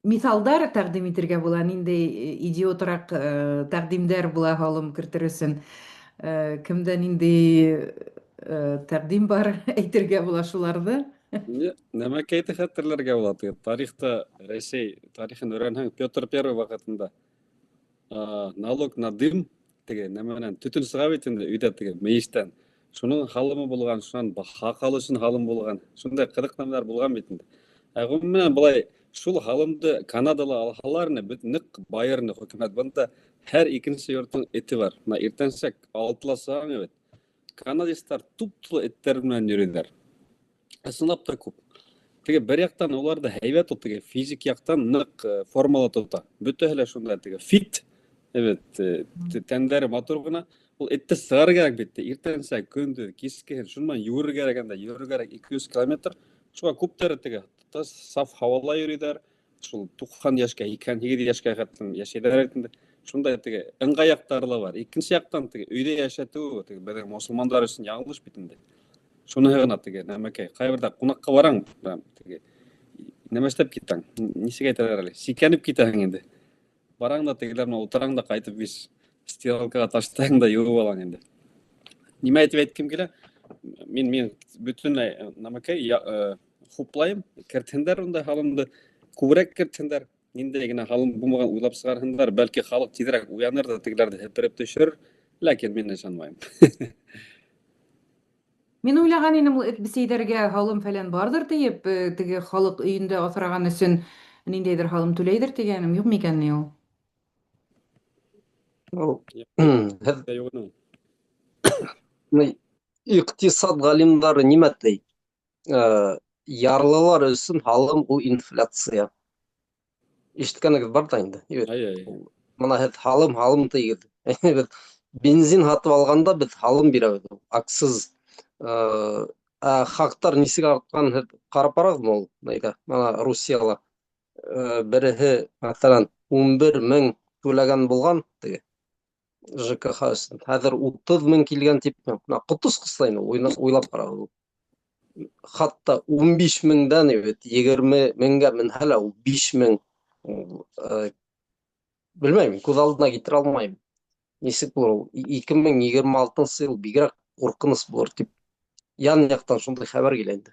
миҫалдар тәҡдим итергә була, ниндәй идиотыраҡ тәҡдимдәр була һалым кертер өсөн. Кемдә ниндәй тәҡдим бар, әйтергә була шуларҙы. Нәмәкәйҙе хәтерләргә була. Теге тарихта, Рәсәй тарихын өйрәнһәң, Петр Первый ваҡытында налог на дым, теге нәмәнән төтөн сыға бит инде өйҙә теге мейестән. Шуның һалымы булған, шунан һаҡал өсөн һалым булған. Шундай ҡыҙыҡ нәмәләр булған бит инде. Ә ғөмүмән былай шул һалымды Канадала алһалар ине, бит ныҡ байыр ине хөкүмәт. Бында һәр икенсе йорттоң эте бар. Бына иртәнсәк алтыла сығаң бит. Канадецтар туп-тулы эттәр менән йөрөйҙәр. Ысынлап та күп. Теге бер яҡтан улар ҙа һәйбәт ул, теге физик яҡтан ныҡ формала тота. Бөтәһе лә шунда теге фит. Evet, тәндәре матур ғына. Ул этте сығарыр кәрәк бит. Иртәнсәк, көндөҙ, кискеһен шунан йүгерер кәрәк анда, йөрөр кәрәк 200 километр. Шуға күптәре теге саф һауала йөрөйҙәр. Шул 90 йәшкә, 88 йәшкә хәтлем йәшәйҙәр инде. Шундай теге ыңғай яҡтары ла бар. Икенсе яҡтан теге өйҙә йәшәтеү теге беҙҙең мосолмандар өсөн яңылыш бит инде. Шуныһы ғына теге нәмәкәй. Ҡайберҙә ҡунаҡҡа бараң, прям теге нәмә эшләп китәң? Нисек әйтәләр әле? Сикәнеп китәһең инде. Бараң да тегеләр менән ултыраң да ҡайтып бис стиралкаға ташлайһың да йыуып алаң инде. Нимә әйтеп әйткем килә? Мин бөтөнләй нәмәкәй хуплайым. Кертһендәр ундай һалымды. Күберәк кертһендәр. Ниндәй генә һалым булмаған уйлап сығарһындар. Бәлки халыҡ тиҙерәк уяныр ҙа тегеләрҙе һепереп төшөрөр. Ләкин мин ышанмайым. Мин уйлаған инем, ул эт бесәйҙәргә һалым фәлән барҙыр тиеп, теге халыҡ өйөндә аҫраған өсөн ниндәйҙер һалым түләйҙер тигәнем, юҡ микән ни ул? Ул һеҙ иҡтисад ғалимдары нимә ти? Ярлылар өсөн һалым ул инфляция. Ишеткәнегеҙ бар ҙа инде. Бына һеҙ һалым, һалым тейегеҙ. Беҙ бензин һатып алғанда беҙ һалым бирәбеҙ. Акциз. Ә хаҡтар нисек артҡан һеҙ ҡарап барағыҙмы ул? Нейҙә? Бына Русияла береһе, мәҫәлән, 11 мең түләгән булған теге ЖКХ өсөн. Хәҙер 30 мең килгән тип, бына ҡот осҡос инде, уйлап ҡарағыҙ ул. Хатта 15 меңдән бит 20 меңгә менһә лә ул 5 мең. Ул, белмәйем, күҙ алдына килтерә алмайым. Нисек булыр ул? 2026 йыл бигерәк ҡурҡыныс булыр тип ян яҡтан шундай хәбәр килә инде.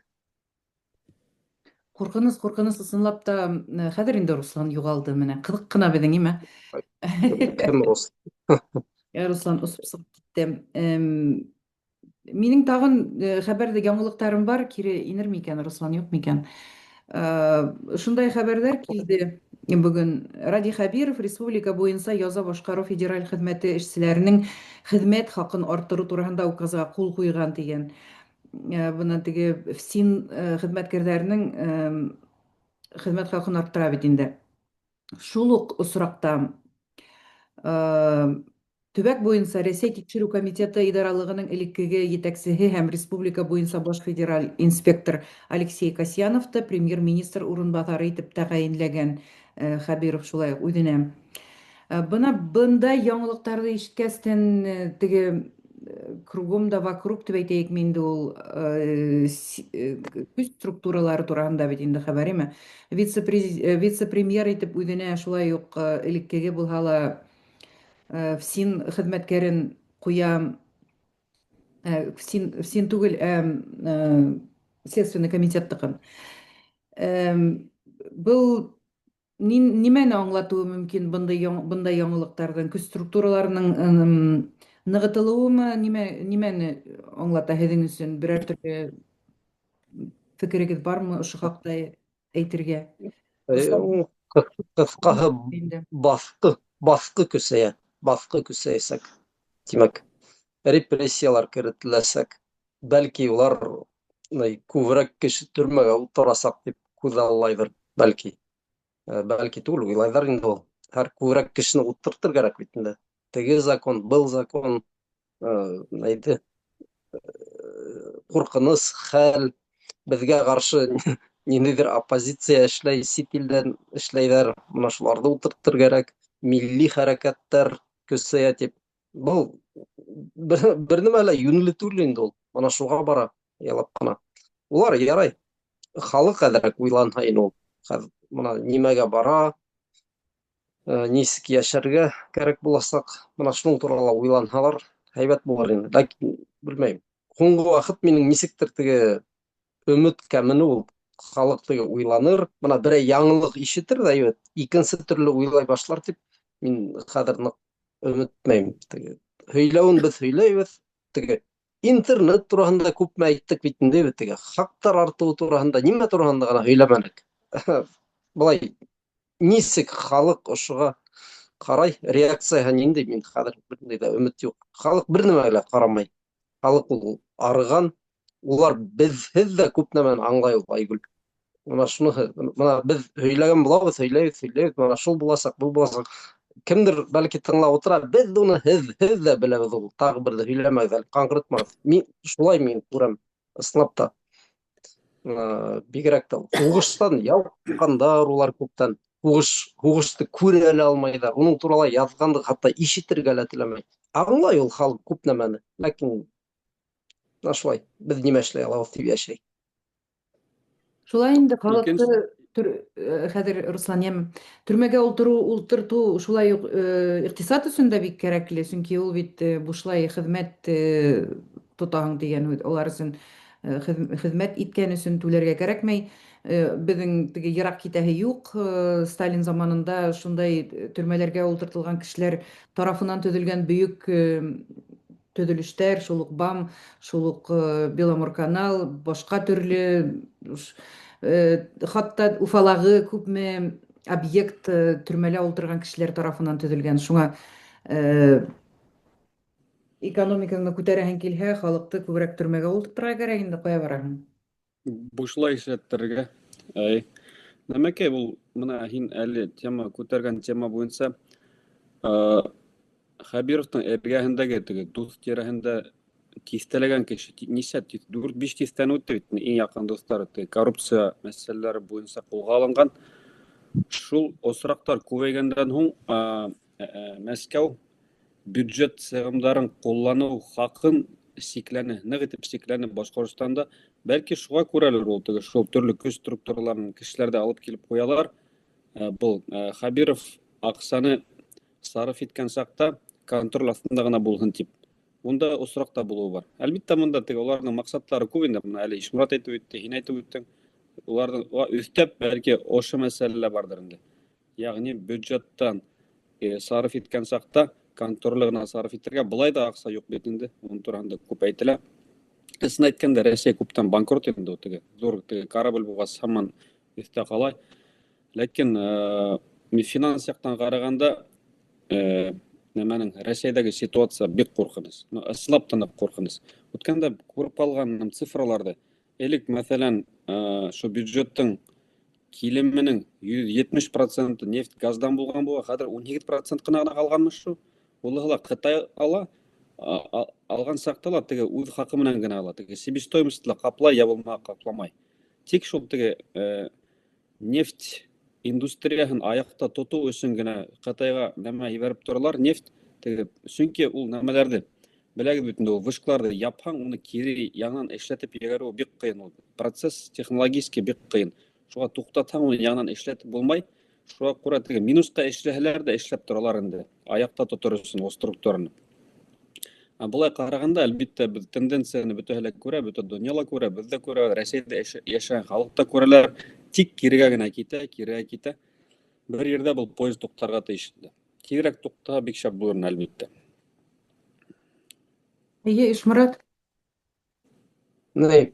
Ҡурҡыныс, ҡурҡыныс ысынлап та, хәҙер инде Руслан юғалды менә. Ҡыҙыҡ ҡына беҙҙең нимә? Кем Рус? Руслан осоп сығып китте. Минең тағын хәбәрҙә яңылыҡтарым бар, кире инер микән Руслан, юҡ микән? Шундай хәбәрҙәр килде бөгөн. Радий Хәбиров республика буйынса яза башҡарыу федераль хеҙмәте эшселәренең хеҙмәт хаҡын арттырыу тураһында указға ҡул ҡуйған тигән. Бына теге ФСИН хеҙмәткәрҙәренең хеҙмәт хаҡын арттыра бит инде. Шул уҡ осраҡта төбәк буйынса Рәсәй тикшереү комитеты идаралығының элеккеге етәксеһе һәм республика буйынса баш федераль инспектор Алексей Касьяновты премьер-министр урынбаҫары итеп тәғәйенләгән Хәбиров шулай уҡ үҙенә. Бына бындай яңылыҡтарҙы ишеткәстән, теге кругом да вокруг тип әйтәйекме инде ул, көс структуралары тураһында бит инде хәбәр име. Вице-премьер итеп үҙенә шулай уҡ элеккеге булһа ла ФСИН хеҙмәткәрен ҡуя, ФСИН, ФСИН түгел, Следственный комитеттыҡын. Был нимәне аңлатыуы мөмкин бындай яңылыҡтарҙың? Көс структураларының нығытылыуымы, нимәне аңлата һеҙҙең өсөн? Берәр төрлө фекерегеҙ бармы ошо хаҡта әйтергә? Ул ҡыҫҡаһы Инде. баҫҡы көсәйә, баҫҡы көсәйәсәк. Тимәк, репрессиялар керетеләсәк. Бәлки улар күберәк кеше төрмәгә ултырасаҡ тип күҙаллайҙыр, бәлки. Бәлки түгел, уйлайҙар инде ул. Һәр күберәк кешене ултыртыр кәрәк бит инде. Теге закон, был закон, әйҙе, ҡурҡыныс хәл, беҙгә ҡаршы ниндәйҙер оппозиция эшләй, сит илдән эшләйҙәр, бына шуларҙы ултыртыр кәрәк, милли хәрәкәттәр көсәйә тип. Был бер нәмә лә йүнле түгел инде ул. Бына шуға бара ялап ҡына. Улар ярай, халыҡ әҙерәк уйланһа инде ул. Хәҙер бына нимәгә бара, нисек йәшәргә кәрәк буласаҡ, бына шуның турала уйланһалар, һәйбәт булыр инде. Ләкин белмәйем. Һуңғы ваҡыт минең нисектер теге өмөт кәмене ул. Халыҡ теге уйланыр, бына берәй яңылыҡ ишетер ҙә, әйбәт, икенсе төрлө уйлай башлар тип мин хәҙер ныҡ өмөтмәйем. Теге һөйләүен беҙ һөйләйбеҙ, теге интернет тураһында күпме әйттек бит инде, бит теге хаҡтар артыуы тураһында, нимә тураһында ғына һөйләмәнек. Былай нисек халыҡ ошоға ҡарай, реакцияһы ниндәй, мин хәҙер бер ниндәй ҙә өмөт юҡ. Халыҡ бер нәмәгә лә ҡарамай. Халыҡ ул арыған, улар беҙһеҙ ҙә күп нәмәне аңлай ул, Айгөл. Мына шуныһы, мына беҙ һөйләгән булабыҙ, һөйләйбеҙ, һөйләйбеҙ, мына шул буласаҡ, был буласаҡ. Кемдер бәлки тыңлап ултыра, беҙ уны һеҙ, һеҙ ҙә беләбеҙ ул, тағы берҙе һөйләмәгеҙ әле, ҡаңғыртмағыҙ. Мин шулай мин күрәм, ысынлап та. Бигерәк тә һуғыштан ялыҡҡандар улар күптән. Һуғыш, һуғышты күрә лә алмайҙар, уның турала яҙғанды хатта ишетергә лә теләмәй. Аңлай ул халыҡ күп нәмәне, ләкин менә шулай, беҙ нимә эшләй алабыҙ тип йәшәй. Шулай инде халыкты төр, хәҙер Руслан йәме. Төрмәгә ултыру, ултырту шулай ук икътисад өсөн дә бик кәрәкле, сөнки ул бит бушлай хеҙмәт тотаһың дигән һүҙ. Алар өсөн хеҙмәт иткән өсөн түләргә кәрәкмәй. Беҙҙең теге ерак китәһе юк. Сталин заманында шундай төрмәләргә ултыртылган кешеләр тарафынан төҙөлгән бөек төҙөлештәр, шул уҡ БАМ, шул уҡ Беломорканал, башҡа төрлө хатта Уфалағы күпме объект төрмәлә ултырған кешеләр тарафынан төҙөлгән. Шуңа экономикаңны күтәрәһең килһә, халыҡты күберәк төрмәгә ултыртырға кәрәк инде, ҡая бараһың? Бушлай эшләттерергә. Әй. Нәмәкәй, ул мына һин әле тема күтәргән тема буйынса Хәбировтың эргәһендәге теге дуҫ тирәһендә тиҫтәләгән кеше, нисә, дүрт-биш тиҫтәне үтте бит, иң яҡын дуҫтары теге коррупция мәсьәләләре буйынса ҡулға алынған. Шул осраҡтар күбәйгәндән һуң Мәскәү бюджет сығымдарын ҡулланыу хаҡын сикләне, ныҡ итеп сикләне Башҡортостанда. Бәлки шуға күрәлер ул теге шул төрлө көс структураларын кешеләрҙе алып килеп ҡуялар. Был Хәбиров аҡсаны сарыф иткән саҡта контроль аҫтында ғына булһын тип. Унда осраҡ та булыуы бар. Әлбиттә, монда теге уларҙың маҡсаттары күп инде. Бына әле Ишморат әйтеп үтте, һин әйтеп үттең. Уларҙың өҫтәп бәлки ошо мәсьәлә лә барҙыр инде. Ягъни бюджеттан сарыф иткән саҡта контроль гына сарыф итергә былай да аҡса юҡ бит инде. Уның тураһында күп әйтелә. Ысын әйткәндә, Рәсәй күптән банкрот инде ул теге ҙур теге корабль булғас һаман өҫтә ҡала. Ләкин финанс яҡтан ҡарағанда нәмәнең Рәсәйҙәге ситуация бик ҡурҡыныс. Ысынлап та ныҡ ҡурҡыныс. Үткәндә күреп ҡалған цифраларҙы. Элек, мәҫәлән, шул бюджеттың килеменең 170 проценты нефть газдан булған була, хәҙер 18 процент ҡына ғына ҡалғанмыш шул. Улыһы ла Ҡытай ала, алған саҡта ла теге үҙ хаҡы менән генә ала, теге себестоимость ла ҡаплай, я булмаһа ҡапламай. Тик шул теге нефть индустрияһын аяҡта тотоу өсөн генә Ҡытайға нәмә ебәреп торалар, нефть теге, сөнки ул нәмәләрҙе беләгеҙ бит инде, ул вышкаларҙы япһаң, уны кире яңынан эшләтеп ебәреү бик ҡыйын ул. Процесс технологически бик ҡыйын. Шуға туҡтатһаң, уны яңынан эшләтеп булмай. Шуға күрә теге минусҡа эшләһәләр ҙә эшләп торалар инде, аяҡта тотор өсөн ул структураны. Ә былай ҡарағанда, әлбиттә, беҙ тенденцияны бөтәһе лә күрә, бөтә донъя ла күрә, беҙ ҙә күрә, Рәсәйҙә йәшәгән халыҡ та күрәләр. Тик кирегә генә китә, кирегә китә. Бер ерҙә был поезд туҡтарға тейеш инде. Тиҙерәк туҡтаһа, бик шәп булыр ине, әлбиттә. Эйе, Ишморат. Ни,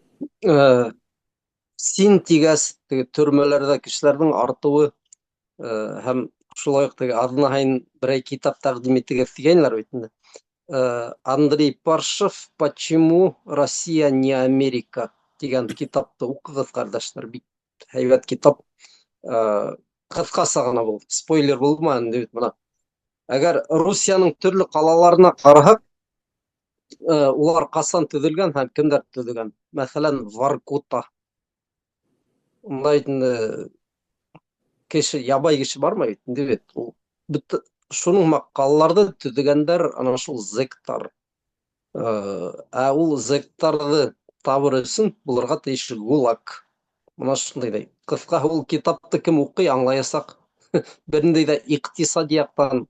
син тигәс, теге төрмәләрҙә кешеләрҙең артыуы һәм шулай уҡ теге аҙна һайын берәй китап тәҡдим итегеҙ тигәйнеләр бит инде. Андрей Паршев «Почему Россия не Америка» тигән китапты уҡығыҙ, ҡәрҙәштәр, бик һәйбәт китап. Ҡыҫҡаса ғына был, спойлер булмаһын инде бит бына. Әгәр Русияның төрлө ҡалаларына ҡараһаҡ, улар ҡасан төҙөлгән һәм кемдәр төҙөгән? Мәҫәлән, Воркута. Унда бит инде кеше, ябай кеше бармай бит инде бит. Ул бөтә шуның һымаҡ ҡалаларҙы төҙөгәндәр ана шул зэктар. Ә ул зэктарҙы табыр өсөн булырға тейеш ГУЛАГ. Мына шундай. Ҡыҫҡаһы, ул китапты кем уҡый, аңлаясаҡ. Бер ниндәй ҙә иҡтисади яҡтан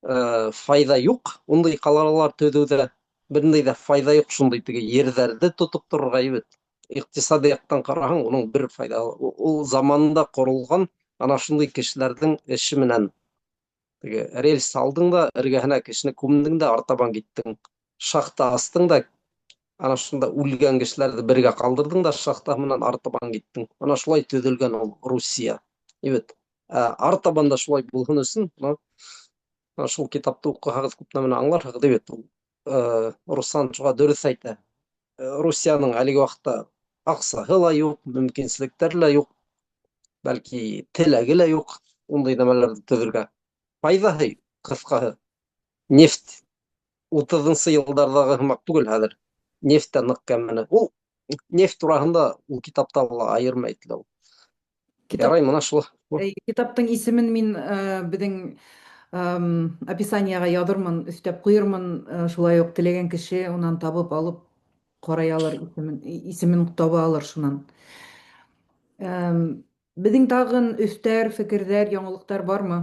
файҙа юҡ ундай ҡалалар төҙөүҙә, бер ниндәй ҙә файҙа юҡ шундай теге ерҙәрҙе тотоп торорға бит. Иҡтисади яҡтан ҡараһаң, уның бер файҙа. Ул заманында ҡоролған ана шундай кешеләрҙең эше менән теге рельс һалдың да, эргәһенә кешене күмдең дә, артабан киттең. Шахта астың да, ана шунда үлгән кешеләрҙе бергә ҡалдырҙың да, шахта менән артабан киттең. Ана шулай төҙөлгән ул Русия. Бит. Ә артабан да шулай булһын өсөн, мына шул китапты уҡыһағыҙ, күп нәмәне аңларһығыҙ бит. Ул Руслан шуға дөрөҫ әйтә. Русияның әлеге ваҡытта аҡсаһы ла юҡ, мөмкинселектәре лә юҡ. Бәлки, теләге лә юҡ ундай нәмәләрҙе төҙөргә. Файҙаһы, ҡыҫҡаһы, нефть утыҙынсы йылдарҙағы һымаҡ түгел хәҙер. Нефть тә ныҡ кәмене. Ул нефть тураһында ул китапта ла айырым әйтелә ул. Китап, Ярай, мына шул. Китаптың исемен мин беҙҙең описаниеға яҙырмын, өҫтәп ҡуйырмын. Шулай уҡ теләгән кеше унан табып алып ҡарай алыр, исемен, исемен таба алыр шунан. Беҙҙең тағын өҫтәр, фекерҙәр, яңылыҡтар бармы?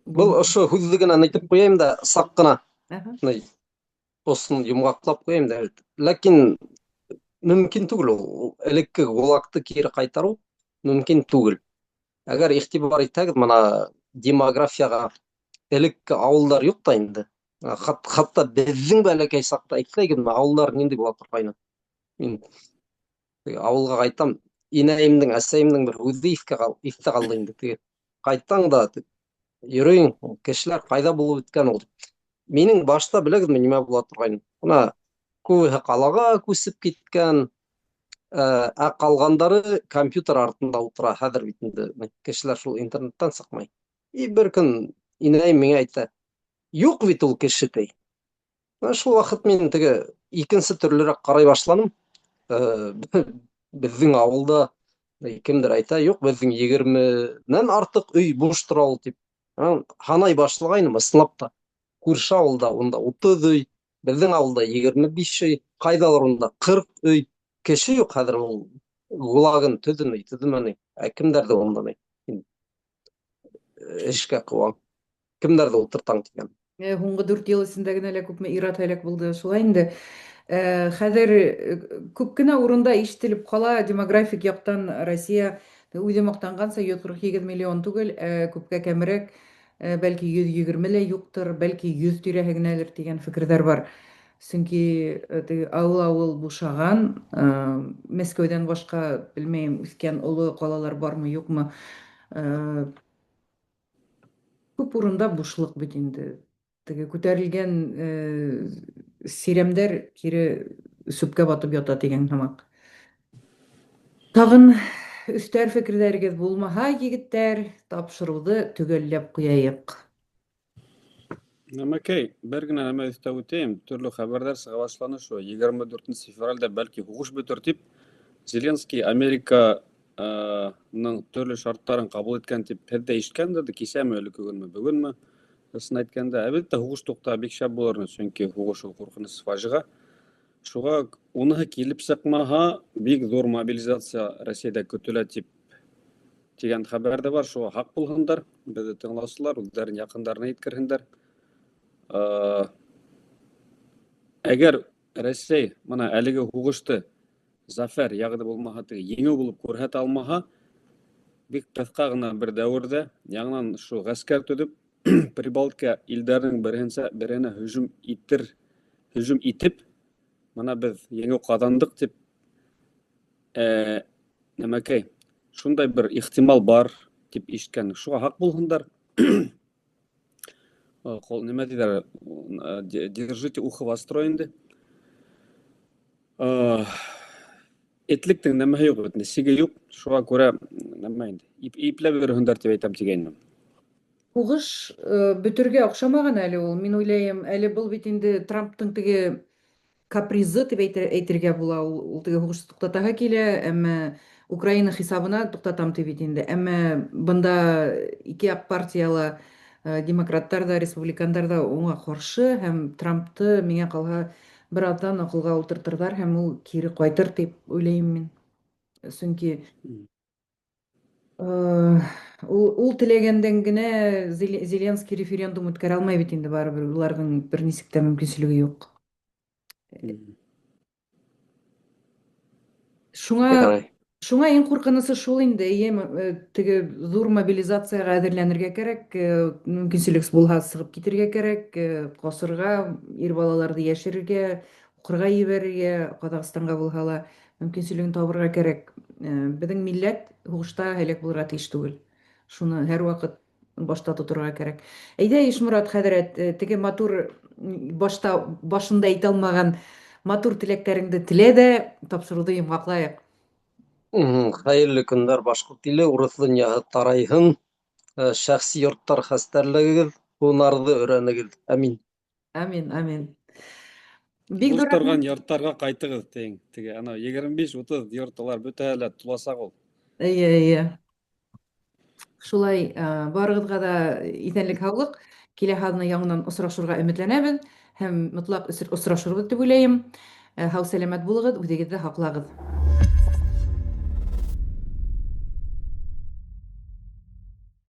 Был ошо һүҙҙе генә әйтеп ҡуяйым да, саҡ ҡына. Осын йомғаҡлап ҡуяйым да. Ләкин мөмкин түгел ул. Элекке ГУЛАГты кире ҡайтарыу мөмкин түгел. Әгәр иғтибар итһәгеҙ, мына демографияға элекке ауылдар юҡ та инде. Хатта беҙҙең бәләкәй саҡта әйтһәгеҙ, ауылдар ниндәй була торғайны. Мин ауылға ҡайтам, инәйемдең, әсәйемдең бер һүҙе иҫтә ҡалды инде. Теге ҡайтаң да йөрөйң, кешеләр ҡайҙа булып бөткән ул. Минең башта беләгеҙме нимә була торғайны? Бына күбеһе ҡалаға күсеп киткән, ә ҡалғандары компьютер артында ултыра. Хәҙер бит инде кешеләр шул интернеттан сыҡмай. И бер көн инәйем миңә әйтә: "Юҡ бит ул кеше", ти. Шул ваҡыт мин теге икенсе төрлөрәк ҡарай башланым. Беҙҙең ауылда кемдер әйтә, юҡ, беҙҙең 20-нән артыҡ өй буш тора ул тип. Һанай башлағайным, ысынлап та. Күрше ауылда унда 30 өй, беҙҙең ауылда 25 өй, ҡайҙалыр унда 40 өй. Кеше юҡ хәҙер ул ГУЛАГын төҙөмәй, төҙөмәне. Ә кемдәрҙе унда эшкә ҡыуаң? Кемдәрҙе ултыртаң тигән. Һуңғы 4 йыл эсендә генә лә күпме ир-ат һәләк булды. Шулай инде. Хәҙер күп кенә урында ишетелеп ҡала, демографик яҡтан Россия үҙе маҡтанғанса 148 миллион түгел, күпкә кәмерәк, бәлки 120 лә юҡтыр, бәлки 100 тирәһе генәлер тигән фекерҙәр бар. Сөнки теге ауыл-ауыл бушаған, Мәскәүҙән башҡа, белмәйем, үҫкән оло ҡалалар бармы, юҡмы. Күп урында бушлыҡ бит инде. Теге күтәрелгән сирәмдәр кире сүпкә батып ята тигән һымаҡ. Тағын өҫтәр фекерҙәрегеҙ булмаһа, егеттәр, тапшырыуҙы төгәлләп ҡуяйыҡ. Нәмәкәй, бер генә нәмә өҫтәп үтәйем. Төрлө хәбәрҙәр сыға башланы шул. 24 февралдә бәлки һуғыш бөтөр тип Зеленский Американың төрлө шарттарын ҡабул иткән тип һеҙ ҙә ишеткәндер, кисәме, элекке көнмө, бөгөнмө? Ысын әйткәндә, әлбиттә, һуғыш туҡта бик шәп булыр, сөнки һуғыш ул ҡурҡыныс фажиға. Шуға уныһы килеп сыҡмаһа, бик ҙур мобилизация Рәсәйҙә көтөлә тип тигән хәбәр ҙә бар. Шуға һаҡ булһындар, беҙҙе тыңлаусылар, үҙҙәрен яҡындарына еткерһендәр. Әгәр Рәсәй мына әлеге һуғышты зафәр, яғни булмаһа теге еңеү булып күрһәтә алмаһа, бик ҡыҫҡа ғына бер дәүерҙә яңынан шул ғәскәр төҙөп Прибалтика илдәренең береһенә һөжүм итеп, мына беҙ еңеү ҡаҙандыҡ тип, нәмәкәй, шундай бер ихтимал бар тип ишеткән. Шуға һаҡ булһындар. Ҡол, нимә тиҙәр? Держите ухо востро инде. Этлектең нәмәһе юҡ бит, сиге юҡ. Шуға күрә нәмә инде. Ипләп йөрөһөндәр тип әйтәм тигәйнем. Һуғыш бөтөргә оҡшамаған әле ул. Мин уйлайым, әле был бит инде Трамптың теге капризы тип әйтергә була. Ул теге һуғышты туҡтатаһы килә, әммә Украина хисабына туҡтатам тип бит инде. Әммә бында ике яҡ партияла, демократтар ҙа, республикандар ҙа уңа ҡаршы, һәм Трампты миңә ҡалһа бер аҙҙан аҡылға ултыртырҙар һәм ул кире ҡайтыр тип уйлайым мин. Сөнки ул теләгәндән генә Зеленский референдум үткәрә алмай бит инде, барыбер уларҙың бер нисек тә мөмкинселеге юҡ. Шуңа иң ҡурҡынысы шул инде, эйе, теге ҙур мобилизацияға әҙерләнергә кәрәк, мөмкинселек булһа сығып китергә кәрәк, ҡасырға, ир балаларҙы йәшерергә, уҡырға ебәрергә, Ҡаҙағстанға булһа ла мөмкинселеген табырға кәрәк. Беҙҙең милләт һуғышта һәләк булырға тейеш түгел. Шуны һәр ваҡыт башта тоторға кәрәк. Әйҙә, Ишморат хәҙрәт, теге матур, башта, башында әйтә алмаған матур теләктәреңде телә ҙә тапшырыуҙы йомғаҡлайыҡ. Хәйерле көндәр, башҡорт иле, урыҫ донъяһы тарайһын. Шәхси йорттар хәстәрләгегеҙ, һунарҙы өйрәнегеҙ. Амин. Амин, амин. Бик Буш ҙур торған рәхмәт. йорттарға ҡайтығыҙ тиң. Теге анау 25-30 йорт улар бөтәһе лә туласаҡ ул. Эйе, эйе. Шулай, барығыҙға ҙа иҫәнлек, һаулыҡ. Киләһе аҙна яңынан осрашырға өмөтләнәбеҙ һәм мотлаҡ осрашырбыҙ тип уйлайым. Һау-сәләмәт булығыҙ, үҙегеҙҙе һаҡлағыҙ.